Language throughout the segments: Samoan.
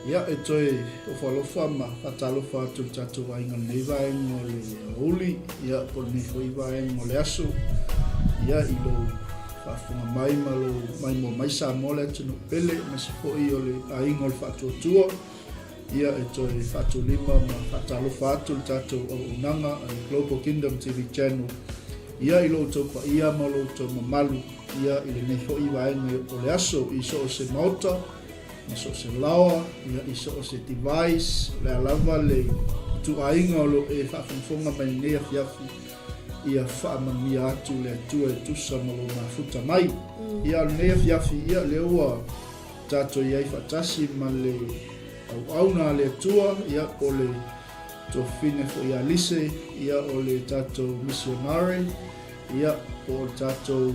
Ia, e toe ofo alofa ma faatalofa atu i le tatou aiga i lenei vaega o le aoauli, ia, po o lenei foi vaega o le aso, ia, i lou faafofoga mai ma lou maimoa mai Samoa le atunuu pele, aemaise foi o le aiga o le faatuatua, ia, e toe faatulima ma faatalofa atu i le tatou auaunaga a le Global Kingdom TV Channel, ia, i lo outou paia ma lo outou mamalu, ia, i lenei foi vaega o le aso i so o se maota, i so o se laoa, ia, i so o se device, o le a lava le ituaiga o lo o e faafogafoga mai lenei afiafi, ia faamanuia atu le Atua e tusa ma lou mafuta mai. Mm. Ia, o lenei afiafi, ia, lea ua tatou i ai faatasi ma le auauna a le Atua, ia, po o le tofine foi ia Lise, ia, o le tatou missionary, Ia, po o le tatou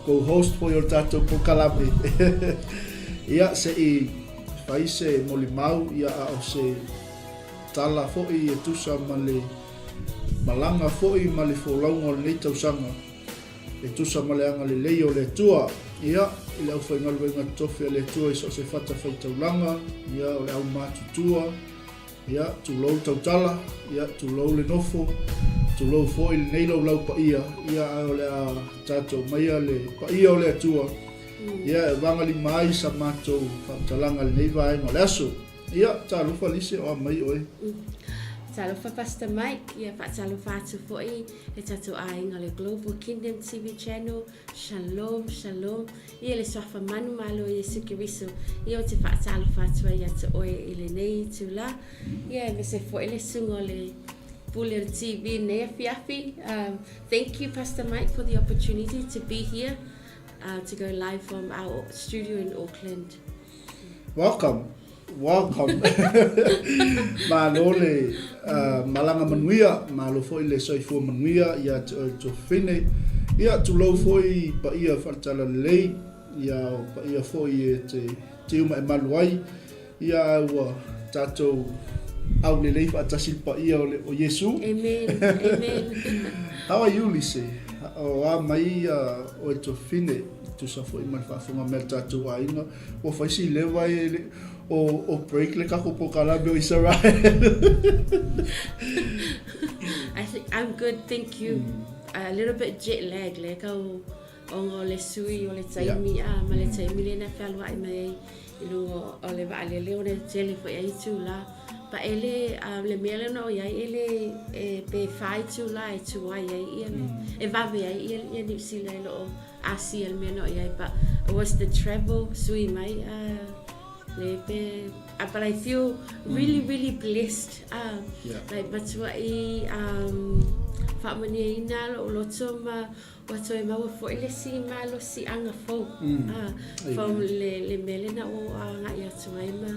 co-host foi o le tatou polokalame. Ia, se i fai se molimau, ia, a o se tala foi e tusa ma le malaga foi ma le folauga o lenei tausaga e tusa ma le agalelei o le Atua. Ia, i le aufaigaluega totofi a le Atua i so o se fatafaitaulaga, ia, o le aumatutua, Ia, tulou le tautala, ia, tulou le nofo, tulou foi lenei laulau paia, ia, ae o le a tatou aumaia le paia o le Atua, ia, e vagalima ai sa matou faamatalaga i lenei vaega o le aso. Ia, talofa Lise, o a mai oe? Talofa Pastor Mike, ia faatalofa atu foi le tatou aiga o le Global Kingdom TV Channel, Shalom, shalom. Ia le suafa manu malo o Iesu Keriso. Ia ou te faatalofa atu ai ia te oe i lenei itula. Ia aemaise foi le susuga o le pule o le TV i lenei afiafi. Um, thank you Pastor Mike for the opportunity to be here uh, to go live from our studio in Auckland. Welcome. Welcome. Malo le uh, malaga manuia, malo foi le soifua manuia ia te oe Tuafafine. Ia, tulou foi paia whaletala lelei, ia o paia foi e te tiu ma e malu ai, ia ae ua tatou aulelei faatasi le paia o, le, o Iesu. Amen. Amen. How are you, Lise? O a mai uh, oe Tuafafine, tusa foi ma le faafofoga mai a le tatou aiga. Ua fai si leva e le, o, o break le tatou polokalame o Israel. I think I'm good, thank you. Mm. A little bit jet lag le kau ona o le sui o le taimi yeah. a ma le taimi le na fealuaʻi mai ai i luga o le vaalele o le tele foi ai itula. Pa e le um, le mea lena o iai e le e pe whā itula e tuai ai ia le, mm. e vave ai ia, ia New Zealand i loo Asia le mea na o i ai but it was the travel sui mai uh, le pe uh, but I feel really mm. really blessed uh, yeah. like matua i um, faamanuiaina lo'u loto ma ua toe maua foi le isi malosi'aga fou mm. uh, from le, le mea lena ua aga'i atu ai ma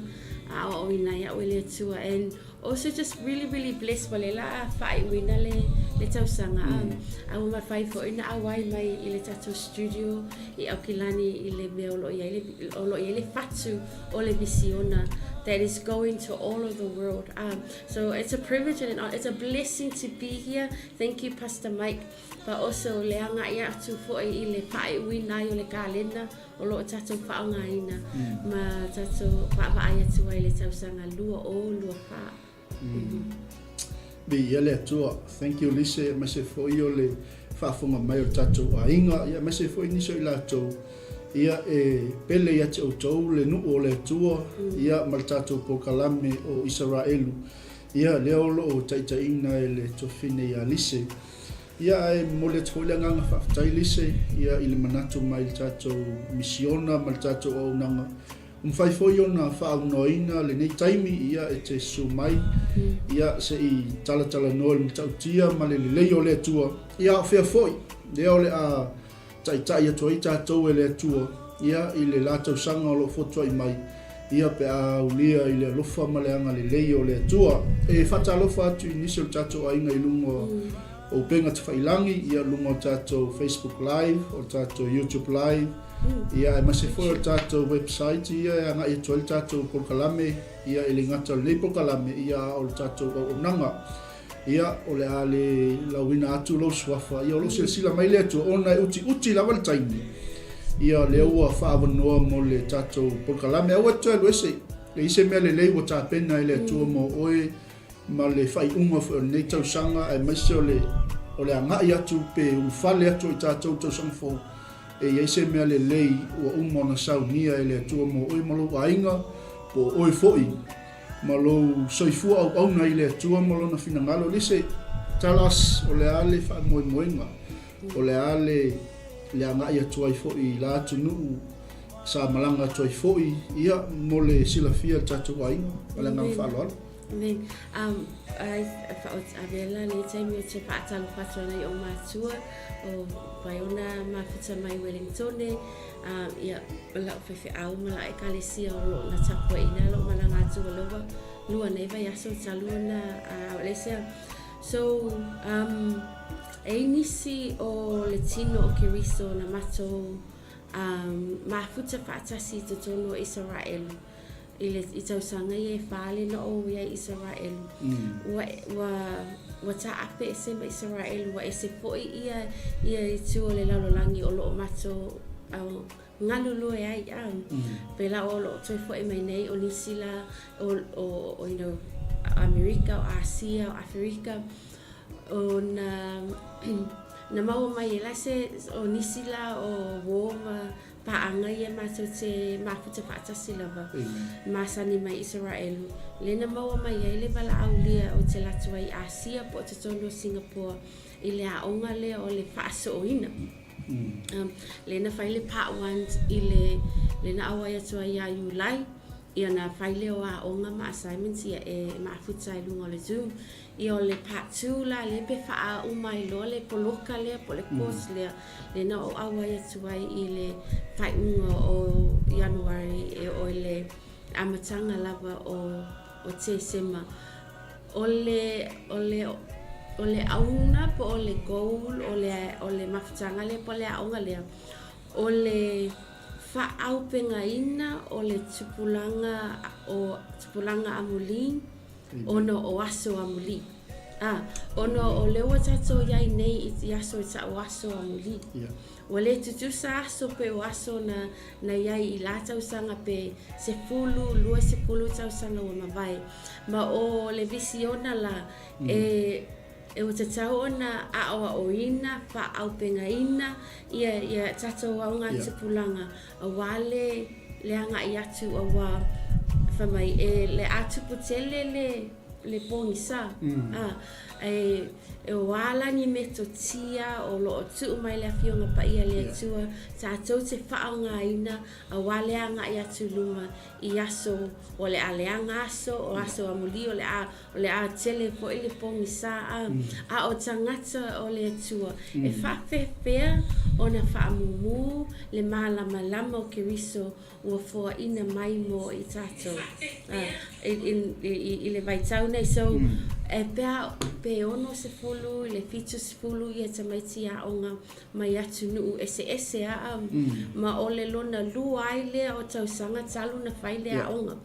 aoaoina ai a'u e le Atua and Also just really really blessed ua lea la a faaiuina le le tausaga mm. a ua mafai foi na auai mai i le tatou studio i Aukilani i le mea o lo i ai le o lo i ai le fatu o le misiona that is going to all of the world. Um, so it's a privilege and an, it's a blessing to be here. Thank you Pastor Mike. But also le aga'i atu foi i le faaiuina ai o le kalena o lo o tatou faaaogaina ma tatou vaavaai atu ai i le tausaga 2024. Viia le Atua. Thank you Lise, aemaise foi o le faafofoga mai o le tatou aiga, ia aemaise foi nisi o i latou ia e pele ia te outou le nuu o le Atua, ia ma le tatou polokalame o Isaraelu, ia lea o lo o taitaiina e le Tuafafine ia Lise. Ia, ae momoli atu foi le agaga faafetai Lise, ia, i le manatu mai i le tatou misiona ma le tatou auaunaga. Ua mafai foi ona faaaunoaina lenei taimi, ia, e te susu mai, ia, se i talatalanoa i le matautia ma le lelei o le Atua. Ia, a o fea foi, lea o le a taitai atu ai tatou e le Atua, ia, i le la tausaga o lo o fotuai mai, ia, pe a aulia i le alofa ma le agalelei o le Atua. E faatalofa atu i nisi o le tatou aiga i luga o upega tafailangi, ia, luga o tatou Facebook Live, o le tatou YouTube Live, ia, aemaise foi o le tatou website, ia, e agai atu ai le tatou polokalame, ia, e le gata o lenei polokalame, ia, a o le tatou auaunaga. Ia, o le a le lauina atu lou suafa, ia o lo o silasila mai le Atua, ona e utiuti lava le taimi, ia lea ua faaavanoa mo le tatou polokalame. Aua e te toe alu ese. Leai se mea lelei ua tapena e le Atua mo oe ma le faaiuga foi o lenei tausaga aemaise o le o le agai atu pe ulufale atu o i tatou i le tausaga fou, e i ai se mea lelei ua uma ona saunia e le Atua mo oe ma lou aiga, po o oe foi ma lou soifua auauna i le Atua ma Lona finagalo. Lise, tell us, o le a le faamoemoega, o le a le le agai atu ai foi i la atunuu sa malaga atu ai foi, ia, mo le silafia e le tatou aiga. Ma le agaga faaaloalo. Amen. Um, ai, avea la le taimi o te faatalofa atu ana i o matua, o Vaiona Mafuta mai Wellingtone, ia, o lau faifeau ma lau ekalesia o loo na tapuaiina lou malaga atu o lea ua lua nei vaiaso talu ona le sea. So, um, e i ai nisi o le tino o Keriso na matou um, mafuta faatasi i totonu o Isaraelu i le i tausaga ia e wha le na o ia i Isaraelu. Ua, ua, ua taape ese ma Isaraelu, ua ese foi ia, ia itu o le lalolagi o loo matou au, galulue ai a. Pēlā o loo toe foi mai nei o nisi la o, o, o you know, Amerika, o Asia, o Aferika, o na, na maua mai e la se, o nisi la o uō ma Pāʻanga ia matou te mafuta faatasi lava, masani mai Isaraelu, le na maua mai ai le valaaulia o te latu ai Asia po o totonu o Singapore i le aoga lea o le faasooina. Um, le na fai le part one i le, le na auai atu ai iā Iulai, ia na fai lea o aoga ma assignments ia e mafuta ai luga o le Zoom. Ia o le part 2 la lea pe faauma ai loa le poloka lea po o le course lea, lena o auai atu ai i le faaiuga o Ianuari e oo i le amataga lava o o Tesema. O le o le o le auga po o le goal o le o le mafutaga lea po o le aoga lea, o le faaaupegaina o le tupulaga o tupulaga amuli Ona o aso amuli. A, ona o lea ua tatou i ai nei i aso e ta'u aso amuli. Ua le tutusa aso pe o aso na, na i ai i la tausaga pe 10, 20 tausaga ua mavae. Ma o le visiona la, e, e ua tatau ona a'oa'oina, fa'aaupegaina ia, ia tatou augatupulaga Auā le le agai atu auā fai mai e le a tupu tele le le pogisa a e e o a la ni metotia o lo o tuu mai le Afioga Paia a le Atua tatou te faaaogaina auā le agai atu i luma i aso o le a leaga aso o aso amuli o le a O le a tele foi le pogisa a, a o tagata o le Atua, e faapefea ona faamumu le malamalama o Keriso ua foaina mai mo i tatou i, i, i le vaitau nei. So, e pea pe 60 i le 70 ia tamaiti aoga mai atunuu eseese aa, ma o le lona lua ai lea o tausaga talu na fai le aoga.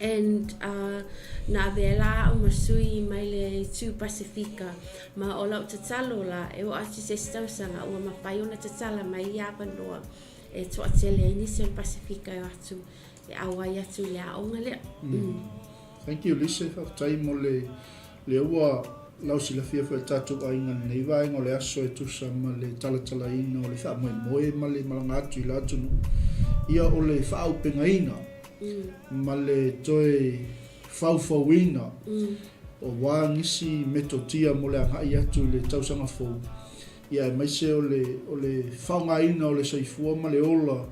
And uh, na avea la au ma sui mai le itu Pasifika, ma o lau tatalo la, e oo atu i se isi tausaga ua mafai ona tatala mai ia avanoa e toatele ai nisi o le Pasifika e o atu e auai atu i le aoga lea. Mm. Thank you Lisa, faafetai mo le lea ua lausilafia foi e le tatou aiga lenei vaega o le aso e tusa ma le talatalaina o le faamoemoe ma le malaga atu i la atunuu. Ia o le faaaupegaina ma le toe faufauina o wā nisi metotia mo le agai atu i le tausaga fou, ia aemaise o le, o le faaaogaina o le soifua ma le ola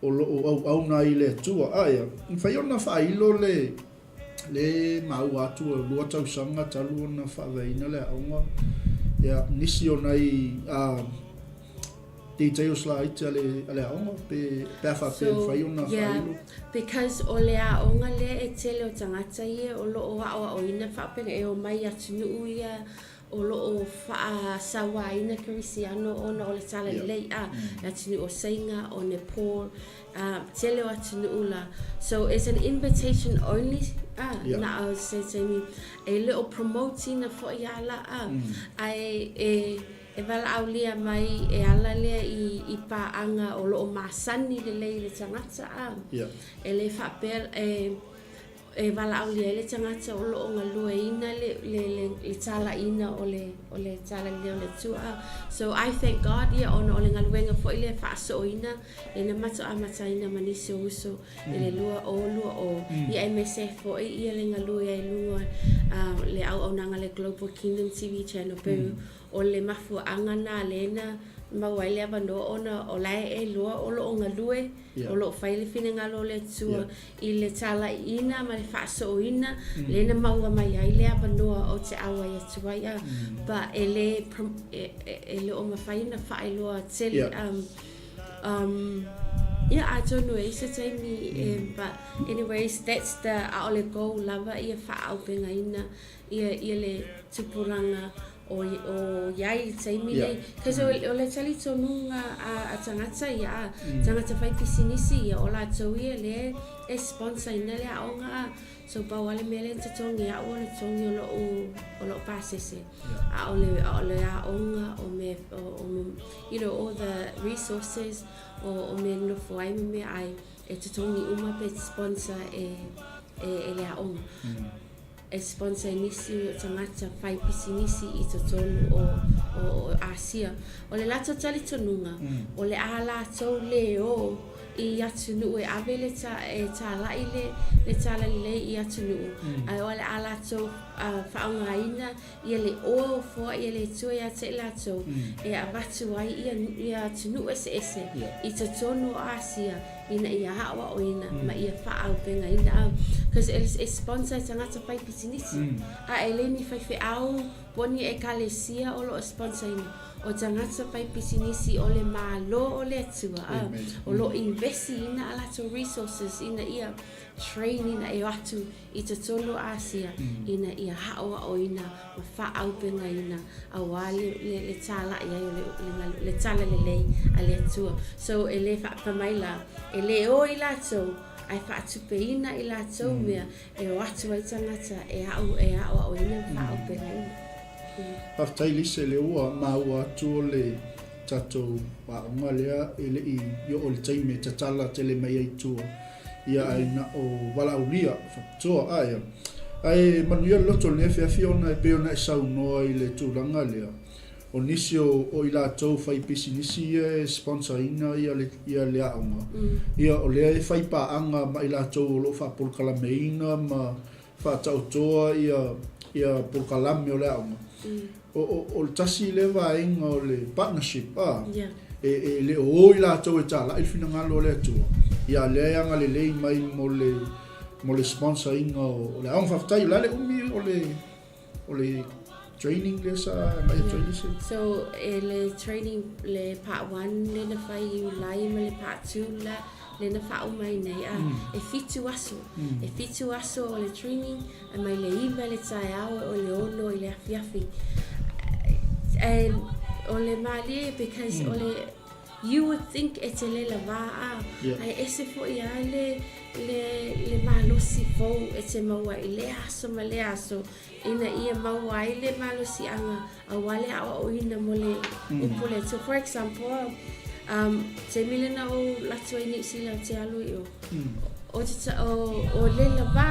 o lo o auauna ai i le Atua. A ia, e mafai ona faailo le, le maua atu o lua tausaga talu ona faaveaina le aoga, ia, nisi o nai, a, details laiti a le, a le aoga pe, pe a faapea e mafai ona yeah, faailo. Because o le aoga lea e tele o tagata ia o lo o aoaoina faapea e omai i atunuu ia o lo o faasauaina kerisiano ona o le talalelei a le atunuu o Saina, o Nepal, tele o atunuu la. So it's an invitation only a na o se taimi e le o promote ina foi a la a ae e. e valaaulia mai e ala lea i i paaga o lo o masani lelei i le tagata a. E le faapea e e valaaulia ai le tagata o lo o galueina le le le le talaiina o le o le talalelei o le Atua a. So I thank God ia ona o le galuega foi lea e faasooina lea na matou amataina ma nisi o uso i le 2020 ia aemaise ai foi ia le galue ai i luga o le auaunaga a le Global Kingdom TV Channel pei o le mafuaaga na lea na maua ai le avanoa ona o la e iloa o lo o galue o lo o fai le finagalo o le Atua i le talaiina ma le faasooina lea na maua mai ai le avanoa ou te auai atu ai a but e le e le o mafai ona faailoa tele Um, yeah, atonu e i se taimi, mm. but anyways, that's the, ʻaʻole goal lava ia faaaupegaina ia, ia le tupulaga o, o iai i le taimi nei. Cause o, o le talitonuga a, a tagata ia, a tagata fai pisinisi ia, o latou ia lea e sponsor ina le aoga a. So pau lava le mea lea na totogi e au o le totogi o lo'u, o lo'u pasese. ʻAʻole, ʻaʻole aoga o mea, o, o, you know, all the resources o, o mea e nofo ai ma mea ʻai e totogi uma pe sponsor e, e, e le aoga. E sponsor e nisi o tagata fai pisinisi i totonu o, o, o Asia. O le latou talitonuga, o le a latou lē ō i atunuu e ave le ta, e tālaʻi le, le talalelei i atunuu, ae o le a latou faaaogaina ia le oa o foai e le Atua ia te i latou, e avatu ai ia, ia atunuu eseese i totonu o Asia ina ia aʻoaʻoina ma ia faaaupegaina. Cause e, e sponsor e tagata fai pisinisi, a e le ni faifeau po o ni ʻekalesia o lo o sponsor ina. O tagata fai pisinisi o le Malo o le Atua, a o lo o invest ina a latou resources ina ia train ina e o atu i totonu o Asia ina ia aʻoaʻoina ma faaaupegaina auā le, le, le tālaʻi ai o le, le, le talalelei a le Atua. So e lē faapea mai la, e lē ō i latou, ae faatupeina i latou mea e o atu ai tagata e aʻo, e aʻoaʻoina ma faaaupegaina. Faafetai Lisa lea ua maua atu o le tatou aoga lea e le i oo i le taimi e tatala tele mai ai tua ia ae na o valaaulia faapitoa ae ae manuia le loto lenei afiafi ona e pei ona e saunoa i le tulaga lea o nisi o, o i latou fai pisinisi ia e sponsor ina ia le, ia le aoga ia o lea e fai paaga ma i latou o lo o faapolokalameina ma faataotoa ia ia polokalame o le aoga. O, o, o le tasi lea vaega o le partnership, a, yeah. e, e le o o i latou e tālaʻi le finagalo o le Atua, ia lea e agalelei mai mo le, mo le sponsor ina o, o le aoga. Faafetai, o le a le umi o le, o le training lea sa agai atu ai nisi? So, e le training, le part 1 lea na fai i Iulai ma le part 2 la, lea na faauma ai nei, a, e fitu aso. E fitu aso o le training, e mai le 9 i le taeao e o le 6 i le afiafi. And o le mālie because o le, you would think e te lela vā a, ae ese foi a le, le, le malosi fou e te maua i lea aso ma lea aso, ina ia maua ai le malosiaga aua le aʻoaʻoina mo le upu o le Atua. For example, um, taimi lea na ou alu atu ai Niu Sila ou te alu i o, o, te, o, o le lavā,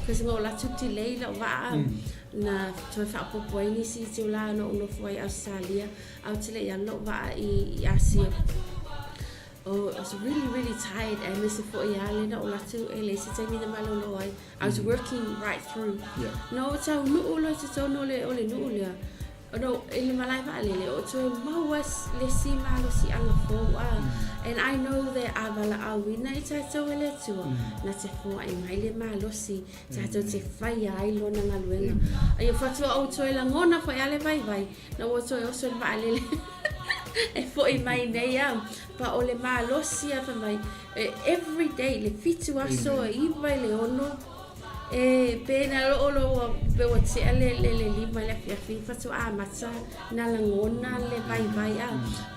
cause na ou alu atu delay la'u vaa, na toe faaopoopo ai nisi itulā na ou nofo ai Ausetalia, ae ou te le i alu la'u vaa i, i Asia. Oh, I was really, really tired aemaise foi a lea na ou alu atu e leai se taimi na malolo ai. I was working right through. Yeah. Na ou taunuu loa i totonu o le, o le nuu lea. No, i le malae vaalele, o toe maua le isi malosiaga fou a. And I know that a valaauina i tatou e le Atua, na te foai mai le malosi, tatou te faia ai lona galuega. Ia faatoa ou toe lagona foi a le vaivai, na ua toe oso i le vaalele e foi mai nei a. Pa o le malosi a fai mai, every day, le fitu aso, e 9 i le 6, e pe na loo loa ua, pe ua tea le, le, le 5 i le afiafi, faatoa amata na lagona le vaivai a.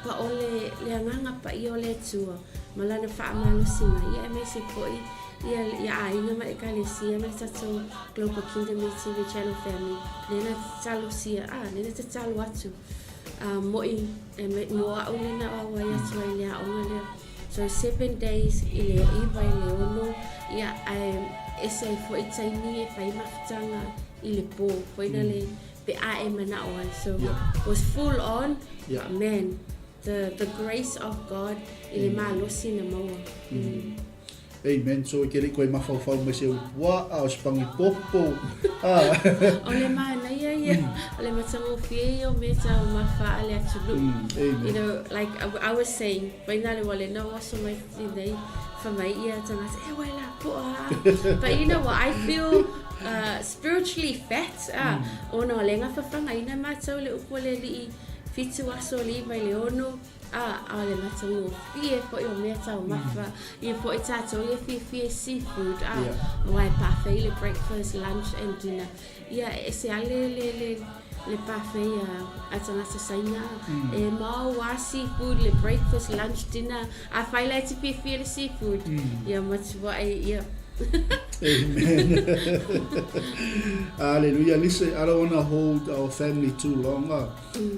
Pa o le, le agaga paia o le Atua ma lana faamalosi mai, ia aemaise foi ia, ia aiga ma ekalesia ma le tatou Global Kingdom TV Channel family, lea na tatalosia, a, lea na tatalo atu. Moʻi e mo aʻu lena o auai atu ai i le aoga lea. So 7 days i le 9 i le 6, ia, ae ese ai foi taimi e fai mafutaga i le pō foi na le pe a e manao ai. So was full on, but man, the grace of God i le malosi na maua. Amen. So e te le i koe mafaufau mai se upu a, a o se pangi popo. A. O le manaia ia, o le matagofie ia o mea taumafa a le atunuu. Amen. Like I was saying, vai na le wale na o aso mai nei, fa mai ia tagata, e wai la poa. But you know what, I feel spiritually fat, ona o le gafafagaina mātou le upu a le Alii, 7 aso le 9 i le 6, A, a o le matagofie foi o mea taumafa, ia foi tātou ia fiafia i seafood, a, aua e parfait le breakfast, lunch and dinner. Ia, e ese lava le, le, le, le parfait a, a tagata Saina, e mau lava seafood le breakfast, lunch, dinner. Afai la e te fiafia i le seafood, ia matuai, ia. Amen. Hallelujah. Listen, I don't want to hold our family too long.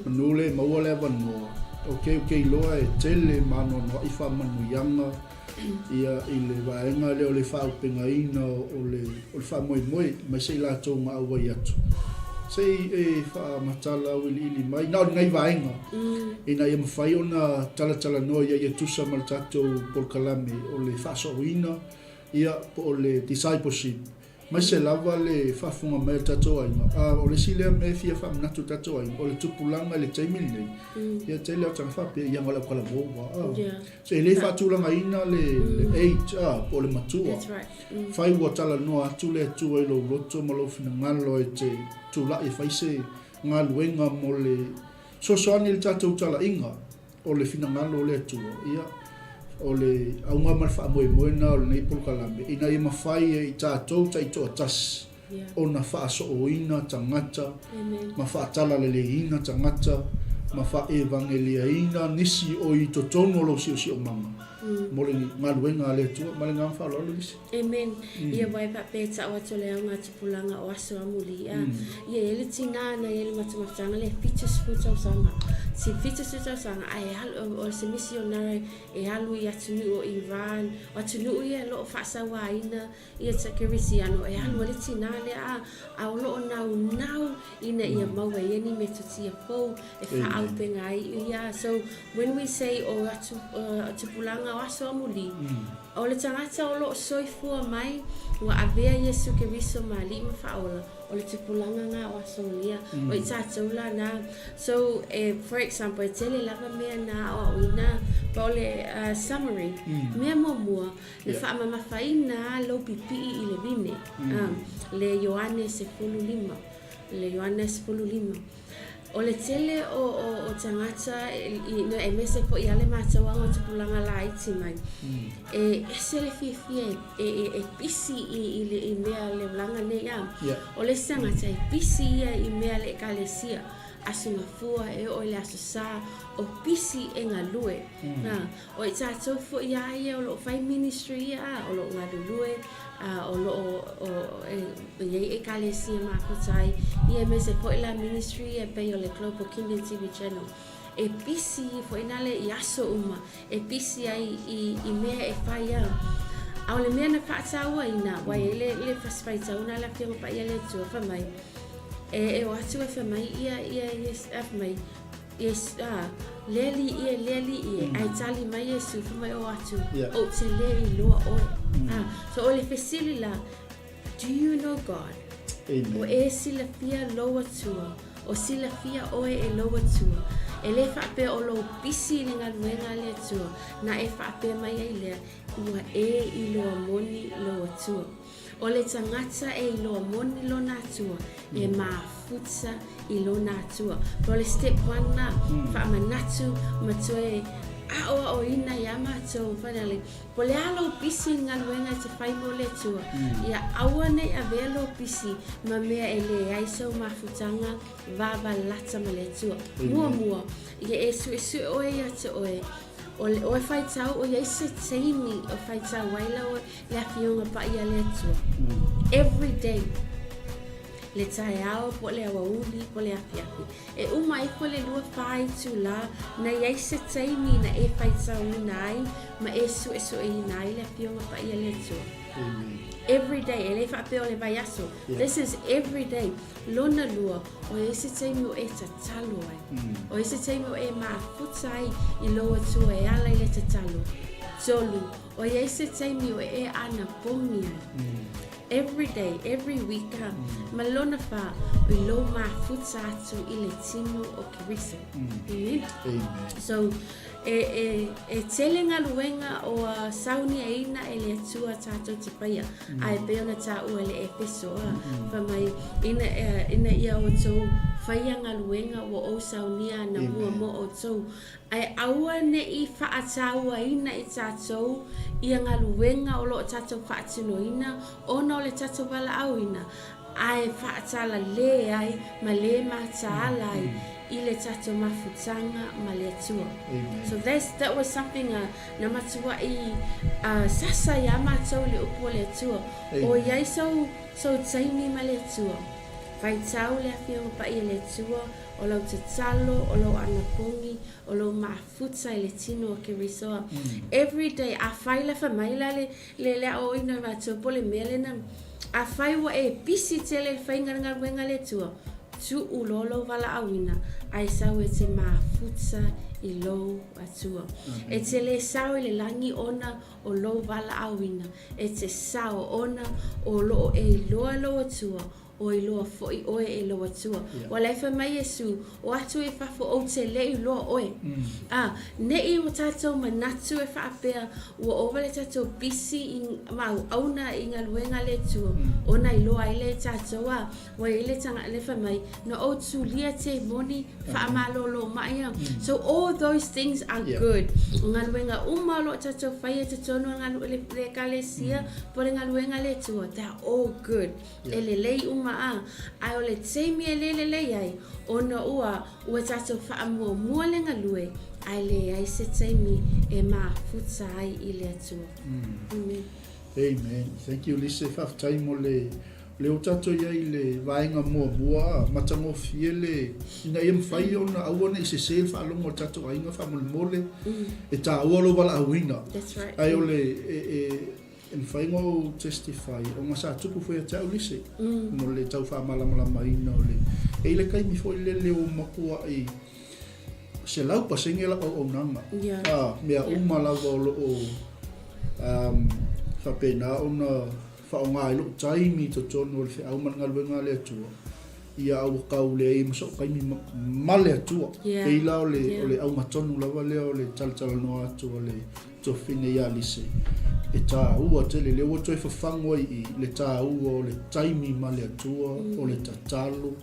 Manu le maua le avanoa, okay, ou te iloa e tele ma anoanoai faamanuiaga ia i le vaega lea o le faaupegaina o le o le faamoemoe aemaise i latou na auai atu. Se i e faamatala auiliili mai na o lenei vaega ina ia mafai ona talatalanoa ia ia tusa ma le tatou polokalame o le faasooina ia po o le discipleship. Aemaise lava le faafofoga mai a le tatou aiga. A, o le isi lea mea e fia faamanatu i le tatou aiga, o le tupulaga i le taimi lenei, ia tele lava tagata faapea, ia na o le aukalavo ua, a. So e le faatulagaina le, le age, a, po o le matua. That's right. Fai ua talanoa atu le Atua i lou loto ma lou finagalo e te tulai e fai se galuega mo le fesoasoani i le tatou talaiga. O le finagalo o le Atua, ia, o le auga ma le faamoemoe lena o lenei polokalame, ina ia mafai e i tatou taitoatasi ona faasooina tagata ma faatalaleleiina tagata ma faaevangeliaina nisi o i totonu o lou siosiomaga mo le galuega a le Atua. Ma le agaga faaaloalo Lisi. Amen. Ia wai faapea e tau atu le auga tupulaga o aso amuli. Ia e i ai le tina na i ai le matamataga le 70 tausaga. Si 70 tausaga ae alu o se misionare e alu i atunuu o Iran, o atunuu ia o lo o faasauaina ia te kerisiano e alu ai le tina lea a, a o lo o naunau ina ia maua e ia ni metotia fou e faaauupega ai ia. So when we say o atu, tupulaga o aso amuli, O le tagata o lo o soifua mai, ua avea Iesu Keriso ma Alii ma Faaola, o le tupulaga nga o aso ia, o i tatou la na. So, e, for example, e tele lava mea na aoaoina, but o le summary, mea muamua, na faamamafaina lou pipii i le vine, le Ioane 15, le Ioane 15. O le tele o, o, o tagata i, no, aemaise foi a le matou aga o tupulaga laiti mai, e ese le fiafia e, e, e, e pisi i, i, le, i mea le olaga nei a. O le isi tagata e pisi ia i mea le ekalesia, Aso Gafua e oo i le Aso Sa, o pisi e galue. Na, o i tatou foi a ia o lo o fai ministry ia a, o lo o galulue, a, o lo o, o, e i ai ekalesia mafuta ai, ia aemaise foi la ministry ia e pei o le Global Kingdom TV Channel. E pisi foi na le i aso uma, e pisi ai i, i mea e fai a. A o le mea na faatauaina, ua i ai le, le fasi faitauga a le Afioga Paia a le Atua, fai mai, e, e o atu e fai mai ia, ia, ia, fai mai, Yes, a, le alii e, le alii e, ae tali mai Iesu, fai mai o atu, ou te le iloa oe. A, so o le fesili la, do you know God? Amen. O e silafia lou Atua, o silafia oe e lou Atua. E le faapea o lou pisi i le galuega a le Atua, na e faapea mai ai lea, ua e iloa moni lou Atua. O le tagata e iloa moni lona Atua, e mafuta i lona Atua. O le step one la, faamanatu ma toe aoaoina iā matou, finally, po o le a lou pisi i le galuega e te fai mo le Atua, ia aua ne i avea lou pisi ma mea e leai sou mafutaga vavalata ma le Atua. Muamua, ia e suesue oe ia te oe, o le oe faitau o i ai se taimi o faitau ai lau le Afioga Paia a le Atua. Every day. le taeao po o le aoauli po o le afiafi. E uma ifo le 24 itulā, na i ai se taimi na e faitauina ai ma e suesueina ai le Afioga Paia a le Atua. Amen. Every day, e le faapea o le vaiaso. Yeah. This is every day. Lona lua, o i ai se taimi o e tatalo ai. O i ai se taimi o e mafuta ai i lou Atua e ala i le tatalo. Tolu, o i ai se taimi o e anapogi ai. Every day, every week, a, ma lona fa, o i lou mafuta atu i le tino o Keriso. Amen. Amen. So, e, e, e tele galuega ua sauniaina e le Atua tatou te faia, ae pei ona taua e le Efeso, a, fai mai, ina, ina ia outou faia galuega ua ou saunia anamua mo outou, ae aua ne i faatauaina i tatou ia galuega o lo o tatou faatinoina ona o le tatou valaauina, ae faatalalē ai ma lē mataala ai i le tatou mafutaga ma le Atua. So that's, that was something uh, na matua'i uh, sasa iā matou i le upu a le Atua. O i ai sou, sou taimi ma le Atua. Faitau le Afioga Paia i le Atua, o lau tatalo, o lou anapogi, o lou mafuta i le tino o Keriso. Every day, afai la fai mai la le, Le le aoaoina o matou po o le mea lena. Afai ua e pisi tele i le faiga o le galuega a le Atua, tuu loa lou valaauina, ae sau e te mafuta i lou Atua. E te le sao i le lagi ona o lou valaauina, e te sao ona o lo o e iloa lou Atua, O iloa foi oe e lou Atua. Ua la e fai mai Iesu, O atu i fafo ou te le iloa oe. A, ne i o tatou manatu e faapea ua ova le tatou bisi i ma auauna i galuega a le Atua, ona iloa ai lea e tatou, a, ua i ai le tagata le fai mai, na ou tulia temoni, faamalolo mai a. So all those things are good. O galuega uma o lo o tatou faia i totonu o le le ekalesia po o le galuega a le Atua, they are all good. E lelei uma a, ae o le taimi e le lelei ai, ona ua, ua tatou faamuamua le galue, ae leai se taimi e mafuta ai i le Atua. Amen. Amen. Thank you Lise, faafetai mo le le o tatou i ai i le vaega muamua a, matagofie le ina ia mafai ona aua ne i sese le faalogo a le tatou aiga faamolemole, e taua lou valaauina. That's right. Ae o le e, e E mafai ona ou testify ona sa tupu foi ia te au lise mo le tau faamalamalamaina o le e i le taimi foi lele ua matuai 100% lau auaunaga a mea uma lava o lo o faapena ona faaaoga ai lou taimi i totonu o le feau ma le galuega a le Atua ia a ua tau leai ma sou taimi ma le Atua. Pei la o le auga tonu lava lea o le talatalanoa atu a le Tofine iā Lise, e tāua tele, lea ua toe fafagu ai i le tāua o le taimi ma le Atua, o le tatalo,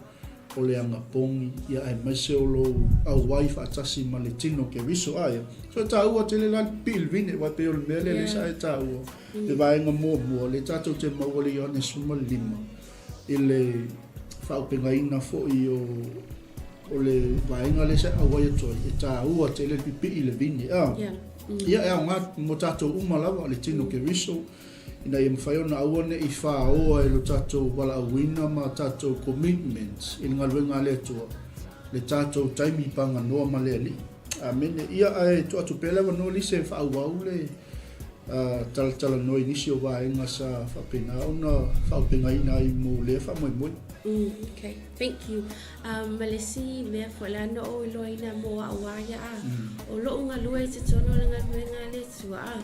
o le anapogi, ia aemaise o lou auai faatasi ma le tino Keriso. Aia, so e tāua tele la le pipii le vine, aua e pei o le mea lea lea sa e tāua, le vaega muamua, lea tatou te maua le Ioane 15 i le faaaupegaina foi o O le vaega lea sa auai atu ai, e tāua tele le pipii i le vine. A, ia e aoga mo tatou uma lava le tino Keriso, ina ia mafai ona aua ne i whāoa e lo tatou valaauina ma tatou commitment i le galuega a le Atua, le tatou taimi paganoa ma le Alii. Amene. Ia, ae tuu atu pea le avanoa Lise e faaauau le talatalanoa i nisi o vaega sa faapena ona faaaupegaina ai mo lea faamoemoe. Okay. Thank you. Um, ma le isi mea foi la na ou iloaina mo a'u a ia a, o lo'u galue i totonu o le galuega a le Atua a,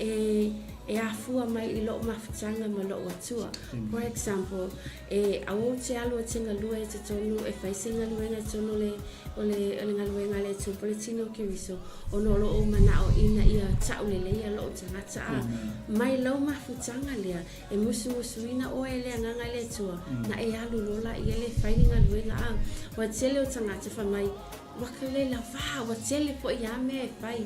e, e afua mai i lo'u mafutaga ma lo'u Atua. For example, e aua ou te alu e te galue i totonu, e fai se galuega i totonu o le, o le, o le galuega a le Atua po o le tino o Keriso, ona o lo'u mana'o ina ia ta'uleleia lo'u tagata a. Mai lau mafutaga lea, E musumusuina oe e le Agaga i le Atua, na e alu loa laia le fai le galuega a. Ua tele o tagata fai mai, Ua ka le lavā, ua tele foʻi a mea e fai.